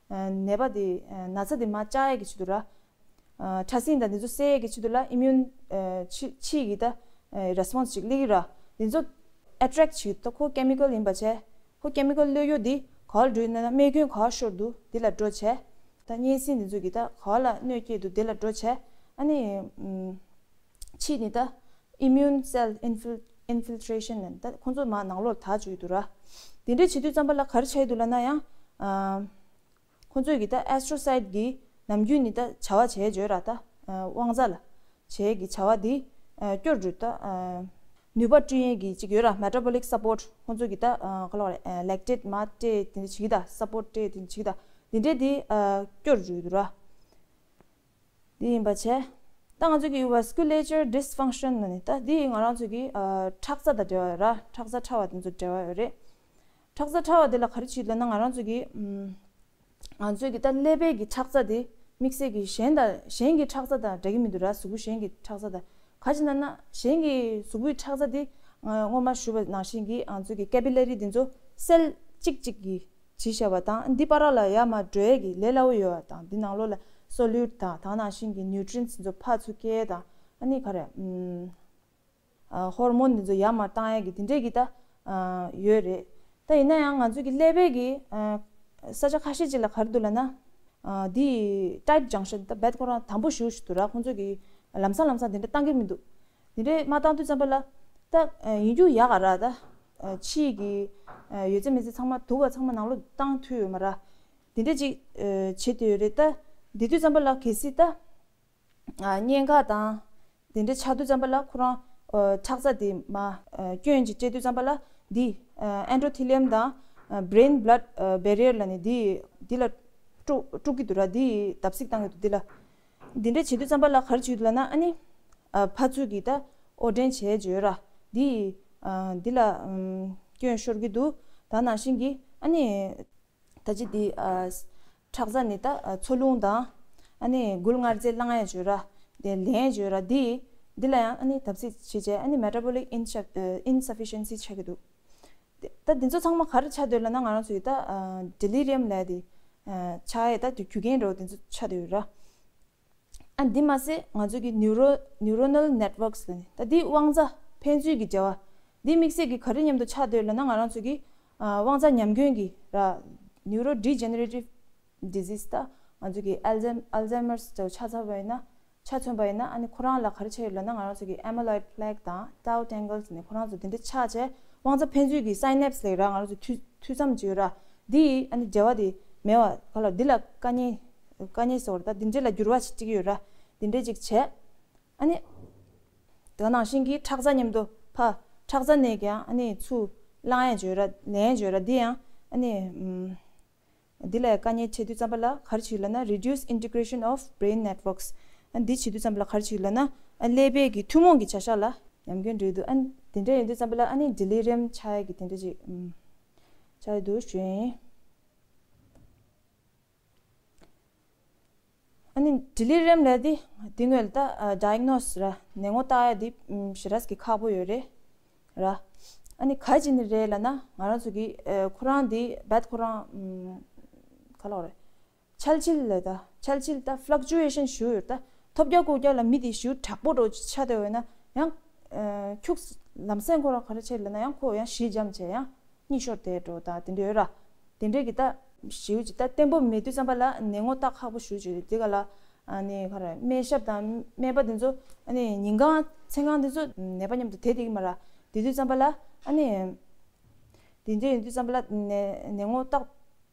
ནད་པ་དེ་ན་ཚ་དེ་མར་བཅག་ཡས་ཀྱི་ཆེད་དུ་ར་ཕྲ་སྲིན་དང་འདི་ཚོ་བསད་ཡས་ཀྱི་ཆེད་དུ་ལ་ཨི་མིའུན་ཕྱི་ཕྱི་ཡི་ད་རེ་སི་པོན་སི་ཅིག་སླེབས་ཀྱི་ར། འདི་ཚོ་ཨེ་ཊེག་བྱེད་ད་ཁོ་ཀེ་མི་ཀལ་ཡིན་པ་བྱས་ཁོ་ཀེ་མི་ཀལ་གློད་ཡོད་འདི་ག་བ་ལ་འགྲོ་ཡིན་ན་རྨས་སྐྱོན་ག་བ་ཤོར་འདུག་འདི་ལ་འགྲོ་བྱས། ད་གཉན་སྲིན་འདི་ཚོ་གི་ད་ག་བ་ལ་གནོད་སྐྱེལ་འདུག་འདི་ལ་འགྲོ་བྱས་ཨ་ནི་ཕྱིས་ནི་ད་ཨི་མིའུན་སེལ་ཨིན་ཕིལ་ཨིན་ཕིལ་ཊི་རེ་ཤན་ནི་ད་ཁོང་ཚོ་མར་ནང་ལོགས་ལ་དར་བཅུག་གི་འདུག་ར། དེ་འདྲའི་བྱེད་དུས་ཙམ་པ་ལ་ག་རེ་བྱས་འདུག་ལབ་ན་ཡང་ཨ་ཁོང་ཚོས་གི་ད་ཨེ་སི་ཊྲོ་སའི་ཊི་གི་ནམ་རྒྱུན་ནི་ད་བྱ་བ་བྱས་བརྗོད་ར་ད་དབང་རྩ་ལ་བྱས་གི་བྱ་བ་འདི་སྐྱོར་འགྲོ་ད་ནུས་པ་བསྐྲུན་ཡས་གི་ཅིག་ཡོད་ར། མེ་ཊ་བོ་ལིག་སཔོར་ཊི་ཁོང་ཚོས་གི་ད་ག་ལབ་རེད་ལེག་ཊེ་ཊི་མར་སྤྲད་དེ་འདྲ་བྱེད་གི་ད་སཔོར་ཊི་སྤྲད་དེ་འདྲ་བྱེད་གི་ད་འདི་འདྲའི་འདི་སྐྱོར་འགྲོ་གི་འདུག་ར། འདི་ཡིན་པ་བྱས། ད་ང་ཚོ་གི་ཝེ་སི་ཀུ་ལེ་ཅར་ཌི་སི་ཕང་ཤན་ལབ་ནི་ད་འདི་ང་རང་ཚོ་གི་ཨ་ཁྲག་རྩ་དང་འབྲེལ་བ་ཡོད་ར། ཁྲག་རྩ་ཕྲ་བ་དེ་ཚོ་འབྲེལ་བ་ཡོད་རེད། ཁྲག་རྩ་ཕྲ་བ་དེ་ལ་ག་རེ་བྱེད་ལབ་ན་ང་རང་ཚོ་གི་ཨམ་ང་ཚོ་གི་ད་ཀླད་པའི་གི་ཁྲག་རྩ་དེ་དམིགས་བསལ་གི་གཞན་དང་གཞན་གྱི་ཁྲག་རྩ་དང་འདྲ་གི་མི་འདུག་ར། གཟུགས་པོ་གཞན་གྱི་ཁྲག་རྩ་དང་ག་ཅི་ན་ན་གཞན་གྱི་གཟུགས་པོའི་ཁྲག་རྩ་དེ་ང་སྔོན་མ་ཞུས་པ་ནང་བཞིན་གི་ང་ཚོ་གི་ཀེ་པི་ལ་རི་དེ་ཚོ་སེལ་གཅིག་གཅིག་གི་བྱས་བཞག་པ་དང་འདི་བར་ལ་ཡར་མར་འགྲོ་ཡས་ཀྱི་ལས་སླ་བོ་ཡོད་པ་དང་འདི་ནང་ལོགས་ལ་སོ་ལུ་ཌི་དང་ད་ག་ནང་བཞིན་གྱི་ནིའུ་ཊི་རི་ཡེན་སི་འདི་ཚོ་ཕར་ཚུར་སྐྱེལ་དང་ཨ་ནི་ག་རེ་ཨམ་ཨ་ཧོར་མོན་འདི་ཚོ་ཡར་མར་བཏང་ཡས་ཀྱི་འདི་འདྲས་ཀྱི་ད་ཨ་ཡོད་རེད། ད་ཡིན་ན་ཡང་ང་ཚོ་གི་ཀླད་པའི་གི་ཨ་ས་ཆ་ཁ་ཤས་ཅིག་ལ་ག་རེ་འདུག་ལབ་ན་ཨ་འདི་ཊའིཊ་ཇང་ཤན་ད་རྦད་ཁོ་རང་དམ་པོ་ཞེ་པོ་ཞིག་འདུག་ར། ཁོང་ཚོ་གི་ལམ་སང་ལམ་སང་འདི་འདྲ་བཏང་གི་མི་འདུག་འདི་འདྲས་མ་བཏང་དུས་ཙམ་པ་ལ་ད་ཨ་ཡིན་རྒྱུ་ཡག་ག་ར་ད་ཨ་ཕྱིའི་གི་ཨ་ཡོད་ཚད་མེད་ཚད་ཚང་མ་དུག་ག་ཚང་མ་ནང་ལོགས་བཏང་ཐུབ་ཡོད་མ་ར། དེ་འདྲ་ཅིག་ཨ་བྱེད་དུ་ཡོད་རེད། ད་དེ་དུས་ཙམ་པ་ལ་གལ་སྲིད་ད་ཨ་གཉན་ཁ་དང་དེ་འདྲ་ཆགས་དུས་ཙམ་པ་ལ་ཁོ་རང་ཨ་ཁྲག་རྩ་དེ་མ་ཨ་སྐྱོན་ཅིག་སྤྲད་དུས་ཙམ་པ་ལ་འདི་ཨ་endothelium དང་ཨ་brain blood barrier ལ་ནི་འདི་འདི་ལ་དཀྲུག་དཀྲུག་གི་འདུག་ར། འདི་བརྡབ་གསིག་བཏང་གི་འདུག་འདི་ལ། འདི་འདྲ་བྱེད་དུས་ཙམ་པ་ལ་ག་རེ་བྱེད་ཀྱི་འདུག་ལབ་ན། ཨ་ནི་ཨ་ཕར་ཚུར་གྱི་ད་དབོར་འདྲེན་བྱས་བརྗོད་ར། འདི་ཨ་འདི་ལ་ཨམ་སྐྱོན་ཤོར་གྱི་འདུག་ད་ནང་བཞིན་གྱི་ཨ་ནི་ད་ཅི་འདི་ཨ་ཁྲག་རྩ་ནི་ད་ཨ་འཚོ་རླུང་དང་ཨ་ནི་འགུལ་ངར་རྫས་བླང་ཡ་བརྗོད་ར། དེ་ལེན་བརྗོད་ར། འདི་འདི་ལ་ཡང་ཨ་ནི་བརྡབ་གསིག་བྱེད་བྱས་ཨ་ནི་metabolic insuf- ཨ་insufficiency ཆགས་ཀྱི་འདུག་ད་འདི་ཚོ་ཚང་མ་ག་རེ་ཆགས་སྡོད་ལབ་ན། ང་རང་ཚོ་ཡི་ད་ཨ་delirium ལབ་དེ་ཨ་ཆགས་ཡས་ད་དེ་རྒྱུ་རྐྱེན་འདྲ་བོ་འདི་ཚོ་ཆགས་སྡོད་ཡོད་ར། ཨ་འདི་མ་ཟད་ང་ཚོ་གི་neuro- neuronal networks ལ་ནི་ད་འདི་དབང་རྩ་ཕན་ཚུན་གྱི་འབྲེལ་བ་འདི་དམིགས་བསལ་གྱི་ག་རེ་མཉམ་དུ་ཆགས་སྡོད་ལབ་ན། ང་རང་ཚོ་གི་ཨ་དབང་རྩ་ཉམས་སྐྱོན་གྱི་ར་neurodegenerative disease ད་ང་ཚོ་གི་Alzheim- Alzheimer's ལྟ་བུ་ཆ་ཚང་བ་ཡིན་ན། ཆ་མཚོན་པ་ཡིན་ན་ཨ་ནི་ཁོ་རང་ལ་ག་རེ་ཆགས་ཡོད་ལབ་ན། ང་རང་ཚོ་གི་amyloid plaque དང་tau tangles ནི་ཁོ་རང་ཚོ་དེ་འདྲ་ཆགས་བྱས་དབང་རྩ་ཕན་ཚུན་གྱི་synapse ལབ་ར། ང་རང་ཚོ་མཐུད་མཐུད་མཚམས་ཅིག་ཡོད་ར། འདི་ཨ་ནི་འབྲེལ་བ་དེ་མེད་པ་ག་ལ་འདི་ལ་དཀའ་ངལ་དཀའ་ངལ་ཟེར་བ་རེད། ད་འདི་འདྲ་ལ་འགྱུར་བ་ཞིག་སྤྲད་ཀྱི་ཡོད་ར། འདི་འདྲ་ཅིག་བྱས་ཨ་ནི་དེ་ནང་བཞིན་གྱི་ཁྲག་རྩ་མཉམ་དུ་ཕ་ཁྲག་རྩ་ནས་ཀྱང་ཨ་ནི་ཚུར་བླང་ཡས་བརྗོད་ར། ལེན་བརྗོད་ར། འདི་ཡང་ཨ་ནི་ཨམ། འདི་ལ་དཀའ་ངལ་འཕྲད་དུས་ཙམ་པ་ལ་ག་རེ་བྱེད་ལབ་ན། reduced integration of brain networks ཨ་འདི་བྱེད་དུས་ཙམ་པ་ལ་ག་རེ་བྱེད་ལབ་ན། ཨ་ཀླད་པའི་གི་ཐུན་མོང་གི་བྱ་གཞག་ལ་ཉམས་སྐྱོན་འགྲོ་གི་འདུག་ཨ་འདི་འདྲ་ཡོང་དུས་ཙམ་པ་ལ་ཨ་ནི་delirium ཆགས་ཡ་གི་དེ་འདྲ་ཅིག་ཨམ་ཆགས་ཡ་འདུག་ཞུ་ཡིན། ཨ་ནི་delirium ལབ་དེ་དེ་སྔོན་ལ་ད་ཨ་diagnose ར་ནད་ངོ་བཏགས་ཡ་དེ་ཨམ་ཞེ་དྲག་གི་ཁག་པོ་ཡོད་རེད་ར། ཨ་ནི་ག་ཅི་ནས་རེད་ལབ་ན། ང་རང་ཚོ་གི་ཨ་ཁོ་རང་དེ་བད་ཁོ་རང་ཨམ་ག་ལབ་དགོས་རེད། འཆལ་ཆིལ་ལབ་ད་འཆལ་ཆིལ་ད་fluctuation ཞེ་པོ་ཡོད་ད། ཐོལ་རྒྱག་ཁུག་རྒྱག་ལ་མི་དེ་ཞེ་པོ་དྲག་པོ་འདྲ་བོ་ཆགས་བསྡད་ཡོད་ན་ཡང་ཨ་ཁྱུག་ལམ་སེང་ཁོ་རང་ག་རེ་བྱེད་ལབ་ན། ཡང་ཁོ་ཡང་གཞི་འཇམ་བྱས་ཡང་གཉིད་ཤོར་བསྡད་འགྲོ་ད་དེ་འདྲ་ཡོད་ར། དེ་འདྲའི་གི་ད་ཞེ་པོ་ཅིག་ད་བརྟན་པོ་མེད་དུས་ཙམ་པ་ལ་ནད་ངོ་བཏགས་ཁག་པོ་ཞེ་པོ་ཅིག་རེད། དེ་ག་ལ་ཨ་ནི་ག་རེ་སྨན་ཞབས་དང་སྨན་པ་དེ་ཚོ་ཨ་ནི་ཉིན་གང་མཚན་གང་དེ་ཚོ་ནད་པ་མཉམ་དུ་བསྡད་བསྡད་ཀྱི་མ་ར། དེ་དུས་ཙམ་པ་ལ་ཨ་ནི་དེ་འདྲ་ཡིན་དུས་ཙམ་པ་ལ་ནད་ནད་ངོ་བཏགས་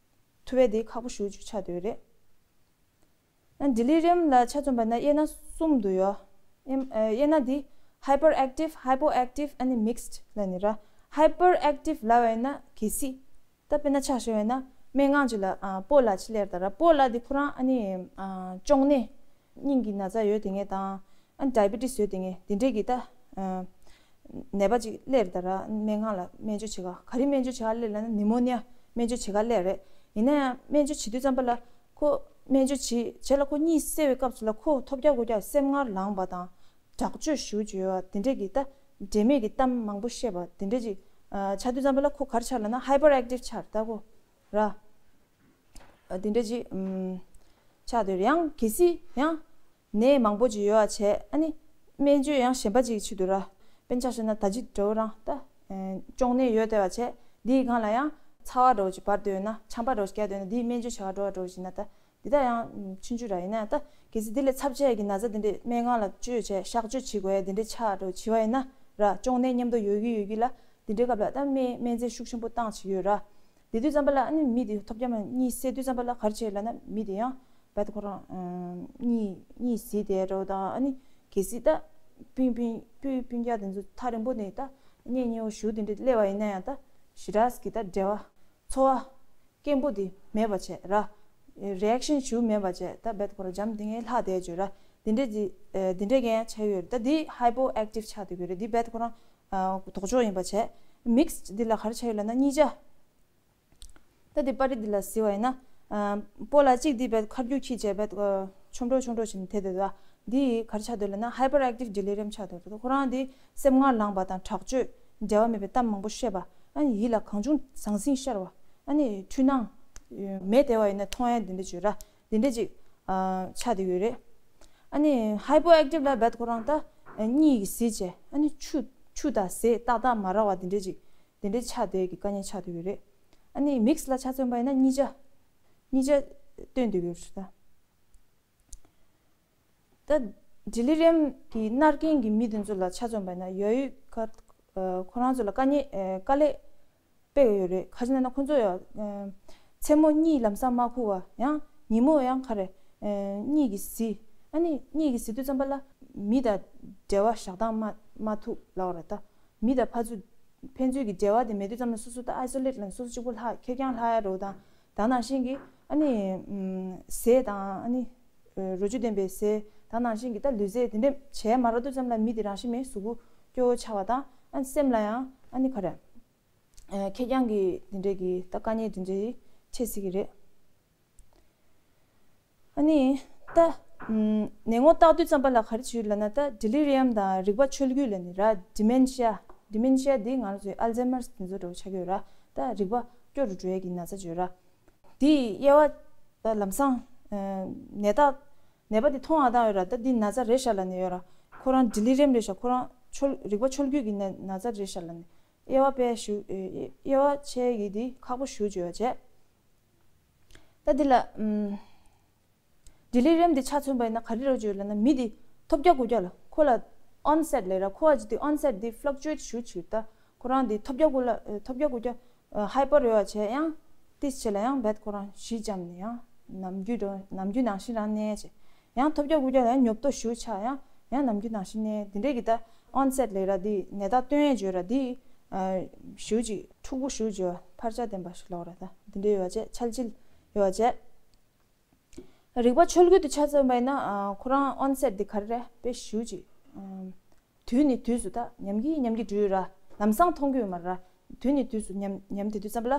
ཐུབ་པ་དེ་ཁག་པོ་ཞེ་པོ་ཅིག་ཆགས་བསྡད་ཡོད་རེད། ཨ་delirium ལ་ཆ་མཚོན་པ་ན་དབྱེ་ན་གསུམ་འདུག་ཡོད། དབྱེ་ཨ་དབྱེ་ན་དེ་hyperactive, hypoactive ཨ་ནི་mixed ལབ་ནི་ར། Hyperactive ལབ་པ་ཡིན་ན་གལ་སྲིད་ད་དཔེར་ན་ཆ་བཞག་པ་ཡིན་ན་སྨན་ཁང་ཅིག་ལ་ཨ་སྤོ་ལགས་ཅིག་སླེབས་ད་ར། སྤོ་ལགས་དེ་ཁོ་རང་ཨ་ནི་ཨ་གཅོང་ནད་སྙིང་གི་ན་ཚ་ཡོད་དེ་ངས་དང་ཨ་ནི་diabetes ཡོད་དེ་ངས་དེ་འདྲས་ཀྱི་ད་ཨ་ནད་པ་ཅིག་སླེབས་ད་ར། སྨན་ཁང་ལ་སྨན་བཅོས་བྱེད་ག་ག་རེ་སྨན་བཅོས་བྱེད་ག་སླེབས་ལབ་ན་pneumonia སྨན་བཅོས་བྱེད་ག་སླེབས་རེད། ཡིན་ན་ཡང་སྨན་བཅོས་བྱེད་དུས་ཙམ་པ་ལ་ཁོ་སྨན་བཅོས་བྱེད་བྱེད་ལ་ཁོ་གཉིད་སད་པའི་སྐབས་སུ་ལ་ཁོ་ཐོལ་རྒྱག་ཁུག་རྒྱག་སེམས་ངར་ལངས་པ་དང་དྲག་སྤྱོད་ཞེ་པོ་ཅིག་ཡོད་པ་དེ་འདྲས་ཀྱི་ད་འབྲེལ་མེད་ཀྱི་གཏམ་མང་པོ་བཤད་པ་དེ་འདྲས་ཅིག་ཨ་ཆགས་དུས་ཙམ་པ་ལ་ཁོ་ག་རེ་ཆགས་ལབ་ན་hyperactive ཆགས་རེད་ད་ཁོ་ར། ཨ་དེ་འདྲ་ཅིག་ཨམ་ཆགས་སྡོད་ཡང་གལ་སྲིད་ཡང་ནད་མང་པོ་ཅིག་ཡོད་པ་བྱས་ཨ་ནི་སྨན་བཅོས་ཡང་གཞན་པ་ཅིག་བྱེད་དུས་ར། དཔེར་ན་ཆ་བཞག་ན་ད་ཅི་འདྲ་བོ་རང་ད་ཨ་གཅོང་ནད་ཡོད་བསྡད་པ་བྱས་འདིའི་སྒང་ལ་ཡང་ཚ་བ་འདྲ་བོ་ཅིག་འབར་སྡོད་ན་ཆམ་པ་འདྲ་བོ་ཅིག་བརྒྱབ་སྡོད་ན་འདིའི་སྨན་བཅོས་བྱེད་ག་འགྲོ་བ་འདྲ་བོ་ཅིག་ན་ད་འདི་ད་ཡང་ཆུང་ཆུང་ར། ཡིན་ན་ཡང་ད་གལ་སྲིད་འདི་ལས་ཚབས་ཆེ་གི་ན་ཚ་འདི་འདྲས་སྨན་ཁང་ལ་བཅོས་བྱས་གཤག་བཅོས་བྱེད་དགོས་ཡ་འདི་འདྲས་ཆགས་འགྲོ་བྱེད་པ་ཡིན་ན་ར། གཅོང་ནད་མཉམ་དུ་ཡོད་ཀྱི་ཡོད་ཀྱི་ལ་འདི་འདྲའི་སྐབས་ལ་ད་སྨན་སྨན་རྫས་ཤུགས་ཆེན་པོ་བཏང་བྱེད་ཀྱི་ཡོད་ར། དེ་དུས་ཙམ་པ་ལ་ཨ་ནི་མི་དེ་ཐོལ་རྒྱག་མ་གཉིད་སད་དུས་ཙམ་པ་ལ་ག་རེ་བྱེད་ལབ་ན་མི་དེ་ཡང་རྦད་དེ་ཁོ་རང་ཨ་གཉིད་གཉིད་སད་དེ་འདྲ་བོ་དང་ཨ་ནི་གལ་སྲིད་ད་སྤུན་སྤུན་སྤུན་སྤུན་ཀྱག་དེ་ཚོ་ཐག་རིང་པོ་ནས་ད་གཉེན་ཉེ་བོ་ཞུ་དེ་འདྲ་སླེབས་པ་ཡིན་ན་ཡང་ད་ཞེ་དྲག་གི་ད་འབྲེལ་བ་ཚོར་བ་སྐྱེན་པོ་དེ་མེད་པ་བྱས་ར། རི་ཨེག་ཤན་ཞུ་མེད་པ་བྱས་ད་རྦད་ཁོ་རང་འཇམ་ཐིང་ངེ་ལྷག་བསྡད་བྱས་ར། དེ་འདྲ་དེ་དེ་འདྲ་གན་ཆགས་ཡོད་རེད། ད་དེ་ཧའི་པོ་ཨེག་ཊིབ་ཆགས་བསྡད་ཡོད་རེད། དེ་རྦད་ཁོ་རང་ལྡོག་ཕྱོགས་ཡིན་པ་བྱས། མིག་སི་འདི་ལ་ག་རེ་ཆགས་ཡོད་ལབ་ན་གཉིས་ཆ། ད་དེ་པར་རིས་འདི་ལ་གཟིགས་པ་ཡིན་ན། སྤོ་ལགས་གཅིག་འདི་རྦད་ཁ་རྒྱུག་ཁྱི་བྱས་རྦད་ཆོམ་འགྲོ་ཆོམ་འགྲོ་བྱས་ནས་དེ་དེ་དོ། འདི་ག་རེ་ཆགས་འདུག་ལབ་ན་ཧའི་པར་ཨེག་ཊིབ་ཌི་ལི་རི་ཡམ་ཆགས་འདུག་ཁོ་རང་འདི་སེམས་ངར་ལངས་པ་དང་དྲག་སྤྱོད་འབྲེལ་བ་མེད་པའི་གཏམ་མང་པོ་བཤད་པ། ཨ་ནི་ཡིད་ལ་གང་བྱུང་ཟང་ཟིང་ཤར་བ། ཨ་ནི་འཁྲུལ་སྣང་མེད་བསྡད་པ་ཡིན་ན་མཐོང་ཡ་འདི་འདྲ་བྱོས་ར། འདི་འདྲ་ཅིག་ཨ་ཆགས་བསྡད་ཡོད་རེད། ཨ་ནི་ཧའི་པོ་ཨེག་ཊིབ་ལ་རྦད་ཁོ་རང་ད་གཉིད་ཀྱི་ཟིལ་བྱས་ཨ་ནི་ཆུ་ཆུ་དང་ཟས་ཏག་ཏག་མ་རག་པ་འདི་འདྲ་ཅིག་འདི་འདྲ་ཆགས་བསྡད་ཀྱི་དཀའ་ངལ་ཆགས་བསྡད་ཡོད་རེད། ཨ་ནི་མིག་སི་ལ་ཆ་མཚོན་པ་ཡིན་ན་གཉིས་ཆ་གཉིས་ཆ་སྟོན་བསྡད་ཡོད་རེད་ད། ད་ཌི་ལི་རི་ཡམ་གྱི་མནར་མཁན་གྱི་མི་དེ་ཚོ་ལ་ཆ་མཚོན་པ་ཡིན་ན་ཡ་ཡུལ་ཁ་ཁོ་རང་ཚོ་ལ་དཀའ་ངལ་དཀའ་ལས་དཔེ་ཡོད་རེད། ག་ཅི་ན་ན་ཁོ་ཚོ་ཡ་ མཚན་མོ་གཉིད་ལམ་སང་མ་ཁུག་པ་ཡང་ཉིན་མོ་ཡང་ག་རེ། གཉིད་ཀྱིས་བཟི། ཨ་ནི་གཉིད་ཀྱིས་བཟི་དུས་ཙམ་པ་ལ་མི་དང་འབྲེལ་བ་བཞག་སྟངས་མ་མ་ཐུབ་ལབ་པ་རེད་ད། མི་དང་ཕར་ཚུར་ཕན་ཚུན་གྱི་འབྲེལ་བ་དེ་མེད་དུས་ཙམ་ལ་སོ་སོ་ད་ཨའི་སོ་ལེཊ་ལ་སོ་སོ་གཅིག་པུ་ལྷག་ཁེར་རྐྱང་ལྷག་ཡ་རེད་དང་། ད་ནང་བཞིན་གྱི་ཨ་ནི་ཟས་དང་ཨ་ནི་རོ་བཅུད་ལྡན་པའི་ཟས་ད་ནང་བཞིན་གྱི་ད་ལུས་རྩལ་དེ་འདྲ་བྱས་མ་རག་དུས་ཙམ་ལ་མི་དེ་རང་བཞིན་མེད་གཟུགས་པོ་སྐྱོ་བོ་ཆགས་པ་དང་། ཨ་ནི་སེམས་ལ་ཡང་ཨ་ནི་ག་རེ། ཁེར་རྐྱང་གི་དེ་འདྲས་ཀྱི་ད་དཀའ་ངལ་དེ་འདྲས་འཕྲད་སྲིད་ཀྱི་རེད། ཨ་ནི་ད་ནད་ངོ་བརྟག་དུས་ཙམ་པ་ལ་ག་རེ་བྱེད་ལབ་ན། ད་ཌེ་ལི་རི་ཡམ་དང་རིག་པ་འཆོལ་རྒྱུ་ལབ་ནི་ར། ཌི་མེན་ཤི་ཡ། ཌི་མེན་ཤི་ཡ་འདི་ང་ཚོའི་ཨལ་ཛའི་མར་དེ་ཚོ་འདྲ་བོ་ཆགས་ཀྱི་ཡོད་ར། ད་རིག་པ་སྐྱོ་རུ་འགྲོ་ཡས་ཀྱི་ན་ཚ་བརྗོད་ར། དེའི་དབྱེ་བ་ད་ལམ་སང་ནད་རྟགས་ནད་པ་དེ་མཐོང་ཡག་སྟངས་ཡོད་ར། ད་འདི་ན་ཚ་རེད་ཤག་ལབ་ནི་ཡོད་ར། ཁོ་རང་ཌེ་ལི་རི་ཡམ་རེད་ཤག་ཁོ་རང་འཆོལ་རིག་པ་འཆོལ་རྒྱུ་གི་ན་ན་ཚ་རེད་ཤག་ལབ་ནི། དབྱེ་བ་དཔེ་ཞུ་དབྱེ་བ་ཕྱེ་ཡས་ཀྱི་འདི་ཁག་པོ་ཞེ་པོ་ཅིག་ཡོད་བྱས། ད་འདི་ལ་ཨམ། ཌེ་ལི་རི་ཡམ་འདི་ཆ་མཚོན་པ་ཡིན་ན་ག་རེ་རེད་བརྗོད་ལབ་ན། མི་འདི་ཐོལ་རྒྱག་རྒུད་རྒྱག་ལ་ཁོ་ལ་ཨོན་སེཊ་ལབ་ར། ཁོ་བ་ཅིག་འདི་ཨོན་སེཊ་འདི་ཕླག་ཅུ་ཨེཊ་ཞེ་པོ་ཅིག་ཡོད། ད་ཁོ་རང་འདི་ཐོལ་རྒྱག་རྒུད་ལ་ཐོལ་རྒྱག་རྒུད་རྒྱག་ཧའི་པར་ཡོད་བྱས། ཡང་ཏིས་བྱས་ལ་ཡང་རྦད་ཁོ་རང་གཞི་འཇམ་ནས་ཡང་ནམ་རྒྱུན་འགྲོ་ནམ་རྒྱུན་ནང་བཞིན་རང་གནས་བྱས། ཡང་ཐོལ་རྒྱག་རྒུད་རྒྱག་ལ་ཡང་ཉོབ་ཏོ་ཞེ་པོ་ཆགས། ཡང་ཡང་ནམ་རྒྱུན་ནང་བཞིན་གནས། འདི་འདྲས་ཀྱི་ད་ཨོན་སེཊ་ལབ་ར། འདི་ནད་རྟགས་སྟོན་ཡས་བརྗོད་ར། འདི་ཞེ་པོ་ཅིག་འཁྲུག་པོ་ཞེ་པོ་ཅིག་འཕར་ཆ་ལྡན་པ་ཞིག་ལབ་ར། ད་འདི་འདྲས་ཡོད་བྱས། ཆལ་ཆིལ་ཡོད་བྱས། རིག་པ་འཆོལ་རྒྱུ་དེ་ཆ་མཚོན་པ་ཡིན་ན། ཁོ་རང་ཨོན་སེཊ་དེ་ག་རེ་རེད། དཔེ་ཞེ་པོ་ཅིག་དུས་ནས་དུས་སུ་ད་ཉམས་ཀྱིན་ཉམས་ཀྱིན་འགྲོ་ཡོད་ར། ལམ་སང་མཐོང་གི་ཡོད་མ་རེད་ར། དུས་ནས་དུས་སུ་ཉམས་ཉམས་དེ་དུས་ཙམ་པ་ལ་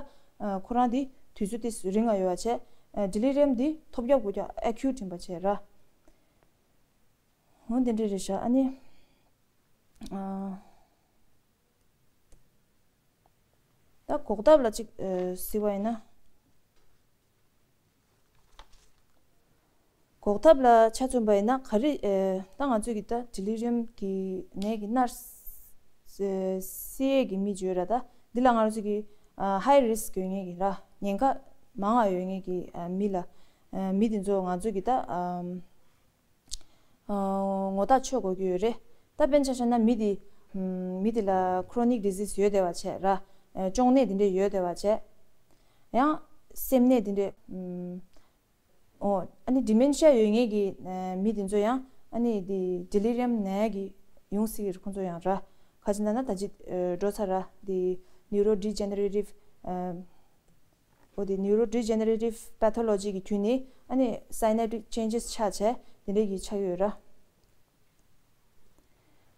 ཁོ་རང་དེ་དུས་ཚོད་དེ་རིང་ང་ཡོད་བྱས། ཌེ་ལི་རི་ཡམ་དེ་ཐོལ་རྒྱག་རྒུད་རྒྱག་ཨེ་ཁྱུ་ཊི་ཡིན་པ་བྱས་ར། འོ་དེ་འདྲས་རེད་ཤག་ཨ་ནི། ད་འགོག་ཐབས་ལ་ཅིག་གཟིགས་པ་ཡིན་ན། འགོག་ཐབས་ལ་ཆ་མཚོན་པ་ཡིན་ན་ག་རེ། ད་ང་ཚོས་ཀྱི་ད་ཌེ་ལི་རི་ཡམ་གྱི་ནད་ཀྱི་མནར་སེལ་ཡས་ཀྱི་མི་བརྗོད་ར། ད་འདི་ལ་ང་ཚོས་ཀྱི་ཧའི་རི་སི་ཀི་ཡོད་མཁན་གྱི་ར། ཉེན་ཁ་མང་བ་ཡོད་མཁན་གྱི་མི་ལ་མི་དེ་ཚོ་ང་ཚོས་ཀྱི་ད། ངོ་ཐག་ཆོད་དགོས་ཀྱི་ཡོད་རེད། ད་དཔེར་ན་ཆ་བཞག་ན་མི་དེ་མི་དེ་ལ་ཁོ་རོ་ནིག་ཌི་ཟིས་ཡོད་བསྡད་པ་བྱས་ར། གཅོང་ནད་དེ་འདྲས་ཡོད་བསྡད་པ་བྱས། ཡང་སེམས་ནད་དེ་འདྲས། ཨོ་ཨ་ནི་ཌི་མེན་ཤི་ཡ་ཡོད་མཁན་གྱི་མི་དེ་ཚོ་ཡང་ཨ་ནི་དེ་ཌེ་ལི་རི་ཡམ་ན་ཡ་གི་ཡོང་སྲིད་ཀྱི་རེད། ཁོང་ཚོ་ཡང་ར། ག་ཅི་ལབ་ན་ད་ཅི་འགྲོ་ཚར་ར། དེ་ནིའུ་རོ་ཌི་ཇེ་ནེ་རེ་ཊིབ། འོ་དེ་ནིའུ་རོ་ཌི་ཇེ་ནེ་རེ་ཊིབ་པེ་ཐོ་ལོ་ཇི་གི་བརྒྱུད་ནས་ཨ་ནི་སའི་ནེ་པ་ཊིག་ཅེན་ཇེས་ཆགས་བྱས་དེ་འདྲས་ཀྱི་ཆགས་ཡོད་ར།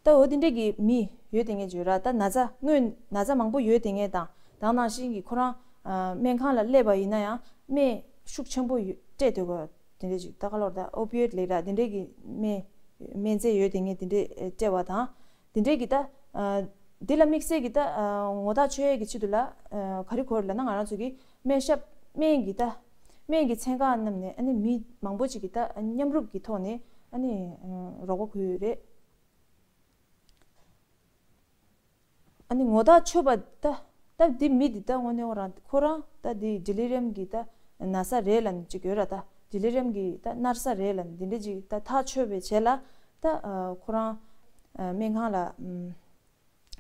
ད་འོ་དེ་འདྲས་ཀྱི་མི་ཡོད་དེ་ངས་བརྗོད་ར། ད་ན་ཚ་སྔོན་ན་ཚ་མང་པོ་ཡོད་དེ་ངས་དང་དང་ནང་བཞིན་གྱི་ཁོ་རང་སྨན་ཁང་ལ་སླེབས་པ་ཡིན་ན་ཡང་སྨན་ཤུགས་ཆེན་པོ་ཡོད་སྤྲད་སྡོད་དགོས་དེ་འདྲས་ཅིག་ད་ག་ལོར་ད་ཨོ་པི་ཡོད་ལབ་ར། དེ་འདྲས་ཀྱི་སྨན་སྨན་རྫས་ཡོད་དེ་ངས་དེ་འདྲས་སྤྲད་པ་དང་། དེ་འདྲས་ཀྱི་ད། འདི་ལ་དམིགས་བསལ་གྱི་ད་ངོ་ཐག་ཆོད་ཡས་ཀྱི་ཆེད་དུ་ལ་ག་རེ་དགོས་རེད་ལབ་ན། ང་རང་ཚོ་གི་སྨན་ཞབས་སྨན་གྱི་ད་སྨན་གྱི་ཚན་ཁག་རྣམས་ནས་ཨ་ནི་མི་མང་པོ་ཅིག་གི་ད་མཉམ་རུབ་ཀྱི་ཐོག་ནས་ཨ་ནི་རོགས་པ་དགོས་ཡོད་རེད། ཨ་ནི་ངོ་ཐག་ཆོད་པ་ད་ད་འདི་མི་འདི་ད་དངོས་གནས་ཁོ་རང་ཁོ་རང་ད་འདི་ཌེ་ལི་རི་ཡམ་གྱི་ད་ན་ས་རེད་ལབ་ནས་ཅིག་ཡོད་ར། ད་ཌེ་ལི་རི་ཡམ་གྱི་ད་མནར་ས་རེད་ལབ་ནས་འདི་འདྲ་ཅིག་ད་ཐག་ཆོད་པའི་རྗེས་ལ་ད་ཁོ་རང་སྨན་ཁང་ལ།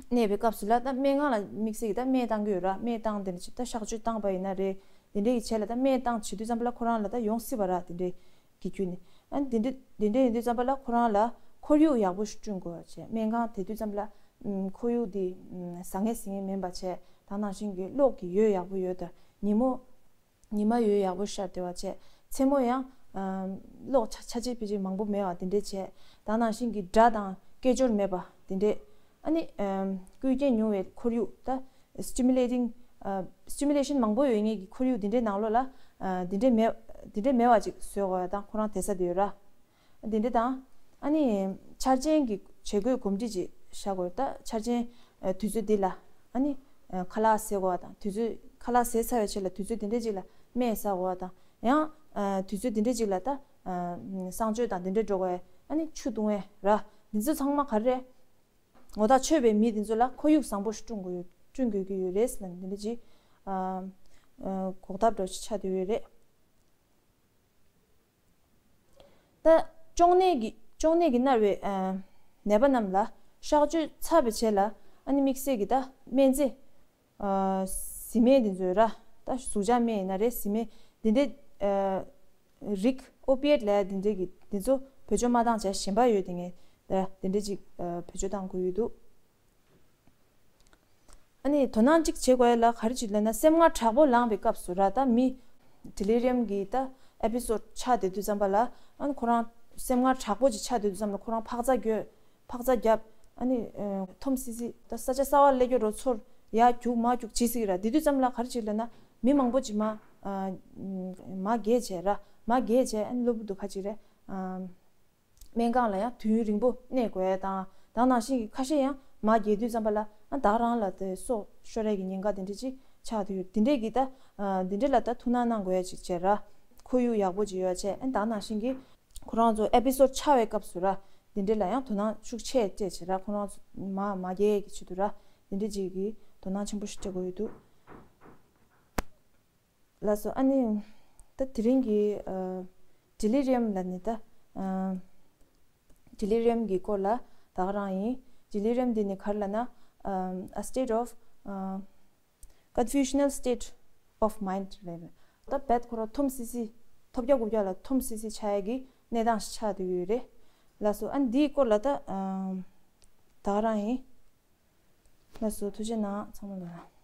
གནས་པའི་སྐབས་སུ་ལ་ད་སྨན་ཁང་ལ་དམིགས་བསལ་གྱི་ད་སྨན་བཏང་གི་ཡོད་ར། སྨན་བཏང་དེ་འདྲ་ཅིག་ད་གཤག་བཅོས་བཏང་པ་ཡིན་ན་རེད། དེ་འདྲའི་གི་བྱས་ལ་ད་སྨན་བཏང་བྱེད་དུས་ཙམ་པ་ལ་ཁོ་རང་ལ་ད་ཡོང་སྲིད་པ་ར། དེ་འདྲའི་གི་བརྒྱུད་ནས་ཨ་ནི་དེ་འདྲ་དེ་འདྲ་ཡིན་དུས་ཙམ་པ་ལ་ཁོ་རང་ལ་ཁོར་ཡུག་ཡག་པོ་ཞིག་བསྐྲུན་དགོས་པ་བྱས། སྨན་ཁང་དེ་དུས་ཙམ་པ་ལ་ཁོར་ཡུག་དེ་བཟང་ངན་ཟིང་ངན་མིན་པ་བྱས། ད་ནང་བཞིན་གྱི་གློག་གི་འོད་ཡག་པོ་ཡོད། ད་ཉིན་མོ་ཉི་མ་འོད་ཡག་པོ་ཤར་བསྡད་པ་བྱས། མཚན་མོ་ཡང་གློག་ཆ་ཆ་ཆེ་ཕལ་ཆེར་མང་པོ་མེད་པ་དེ་འདྲས་བྱས། ད་ནང་བཞིན་གྱི་སྒྲ་དང་སྐད་ཅོར་མེད་པ་དེ་འདྲས། ཨ་ནི་སྐུལ་རྐྱེན་ཉུང་བའི་ཁོར་ཡུག་ད་སི་ཊི་མུ་ལེ་ཊིང་སི་ཊི་མུ་ལེ་ཤན་མང་པོ་ཡོད་མཁན་གྱི་ཁོར་ཡུག་དེ་འདྲའི་ནང་ལོགས་ལ་དེ་འདྲས་མེད་དེ་འདྲས་མེད་པ་ཅིག་བཟོ་དགོས་ཡ་དང་ཁོ་རང་དེ་ས་དེ་ཡོད་ར། དེ་འདྲ་དང་། ཨ་ནི་འཆར་ཅན་གྱི་བྱེད་སྒོའི་གོམས་འདྲིས་ཅིག་བཞག་དགོས། ད་འཆར་ཅན་དུས་ཚོད་འདི་ལ་ཨ་ནི་ཁ་ལག་ཟས་དགོས་པ་དང་། དུས་ཚོད་ཁ་ལག་ཟས་ཚར་བའི་རྗེས་ལ་དུས་ཚོད་དེ་འདྲ་ཅིག་ལ་སྨན་ཟ་དགོས་པ་དང་། ཡང་དུས་ཚོད་དེ་འདྲ་ཅིག་ལ་ད་གསང་སྤྱོད་དང་དེ་འདྲ་འགྲོ་དགོས། ཨ་ནི་ཆུ་བཏུང་བས་ར། འདི་ཚོ་ཚང་མ་ག་རེ་རེད། ངོ་ཐག་ཆོད་པའི་མི་དེ་ཚོ་ལ་ཁོར་ཡུག་བཟང་པོ་ཞིག་བསྐྲུན་དགོས་བསྐྲུན་དགོས་ཀྱི་ཡོད་རེད་ཟེར་ན་འདི་འདྲ་ཅིག་འགོག་ཐབས་འདྲ་ཞིག་ཆགས་བསྡད་ཡོད་རེད། ད་གཅོང་ནད་ཀྱི་གཅོང་ནད་ཀྱིས་མནར་བའི་ནད་པ་རྣམས་ལ་གཤག་བཅོས་ཚར་བའི་རྗེས་ལ་ཨ་ནི་དམིགས་བསལ་གྱི་ད་སྨན་རྫས་བཟི་སྨན་དེ་ཚོ་ར། ད་ ད་ཟུག་གཅོག་སྨན་ཡིན་ན་རེད། བཟི་སྨན་འདི་འདྲའི་རིགས་ཨོ་པི་ཡེཊ་ལབ་ཡ་འདི་འདྲའི་གི་འདི་ཚོ་བེད་སྤྱོད་མ་བཏང་བྱས་གཞན་པ་ཡོད་དེ་ངས་ད་འདི་འདྲའི་ཅིག་བེད་སྤྱོད་བཏང་དགོས་ཡོད་འདུག་ཨ་ནི་དོ་སྣང་གཅིག་བྱེད་དགོས་ཡ་ལ་ག་རེ་ཅིག་ལབ་ན། སེམས་ཁམས་དྲག་པོ་ལངས་པའི་སྐབས་སུ་ར། ད་མི་ཌི་ལི་རི་ཡམ་གི་ད་ཨེ་པི་སོ་ཌི་ཆགས་བསྡད་དུས་ཙམ་པ་ལ། ཨ་ནི་ཁོ་རང་སེམས་ཁམས་དྲག་པོ་ཅིག་ཆགས་བསྡད་དུས་ཙམ་ལ་ཁོ་རང་འཕག་འཚག་རྒྱོབ། འཕག་འཚག་རྒྱབ། ཨ་ནི་འཐོམ་སི་སི། ད་ས་ཆ་གསར་པ་སླེབས་རྒྱུ་རོ་ཚོར་ཡ་རྒྱུག་མ་རྒྱུག་བྱེད་སྲིད་ཀྱི་ར། དེ་དུས་ཙམ་ལ་ག་རེ་ཅིག་ལབ་ན། མི་མང་པོ་ཅིག་མ་མ་རྒྱལ་བྱས་ར། མ་རྒྱལ་བྱས། ཨ་ནི་གློ་བུར་དུ་ཁ་ཅིག་རེད། སྨན་ཁང་ལ་ཡང་དུས་ཡུན་རིང་པོ་གནས་དགོས་ཡ་དང་། དེ་ནང་བཞིན་གྱི་ཁ་ཤས་ཡང་མ་རྒྱལ་དུས་ཙམ་པ་ལ་ཨ་ད་ག་རང་ལ་དེ་སྲོག་ཤོར་ཡ་གི་ཉེན་ཁ་དེ་འདྲ་ཅིག་ཆགས་བསྡད་ཡོད། དེ་འདྲས་ཀྱི་ད་དེ་འདྲས་ལ་ད་ཐུགས་སྣང་གནང་དགོས་ཡ་ཅིག་བྱས་ར། ཁོར་ཡུག་ཡག་པོ་ཅིག་ཡོད་བྱས། ཨ་ད་ག་ནང་བཞིན་གྱི་ཁོ་རང་ཚོ་ཨེ་པི་སོ་ཌི་ཆགས་པའི་སྐབས་སུ་ར། དེ་འདྲས་ལ་ཡང་དོ་སྣང་ཤུགས་ཆེ་སྤྲད་བྱས་ར། ཁོ་རང་ཚོ་མ་མ་རྒྱལ་ཡ་གི་ཆེད་དུ་ར། དེ་འདྲས་ཅིག་གི་དོ་སྣང་ཆེན་པོ་ཞིག་སྤྲད་དགོས་ཡོད་འདུག་ལགས་སོ། ཨ་ནི་ད་དེ་རིང་གི་ཨ་ཌི་ལི་རི་ཡམ་ལབ་ནི་ད་ཨ་ཌི་ལི་རི་ཡམ་གི་སྐོར་ལ་ད་ག་རང་ཡིན། ཌི་ལི་རི་ཡམ་འདི་ནི་ག་རེ་ལབ་ན། ཨ་a state of ཨ་confusional state of mind རེད། ད་རྦད་ཁོ་རང་འཐོམ་སི་སི། ཐོལ་རྒྱག་རྐུབ་བཀྱག་ལ་འཐོམ་སི་སི་ཆགས་ཡ་གི་གནས་སྟངས་ཤིག་ཆགས་བསྡད་ཡོད་རེད། ལགས་སོ། ཨ་ནི་འདིའི་སྐོར་ལ་ད་ཨ་ད་ག་རང་ཡིན། ལགས་སོ། ཐུགས་རྗེ་གནང་ཚང་མ་ལ།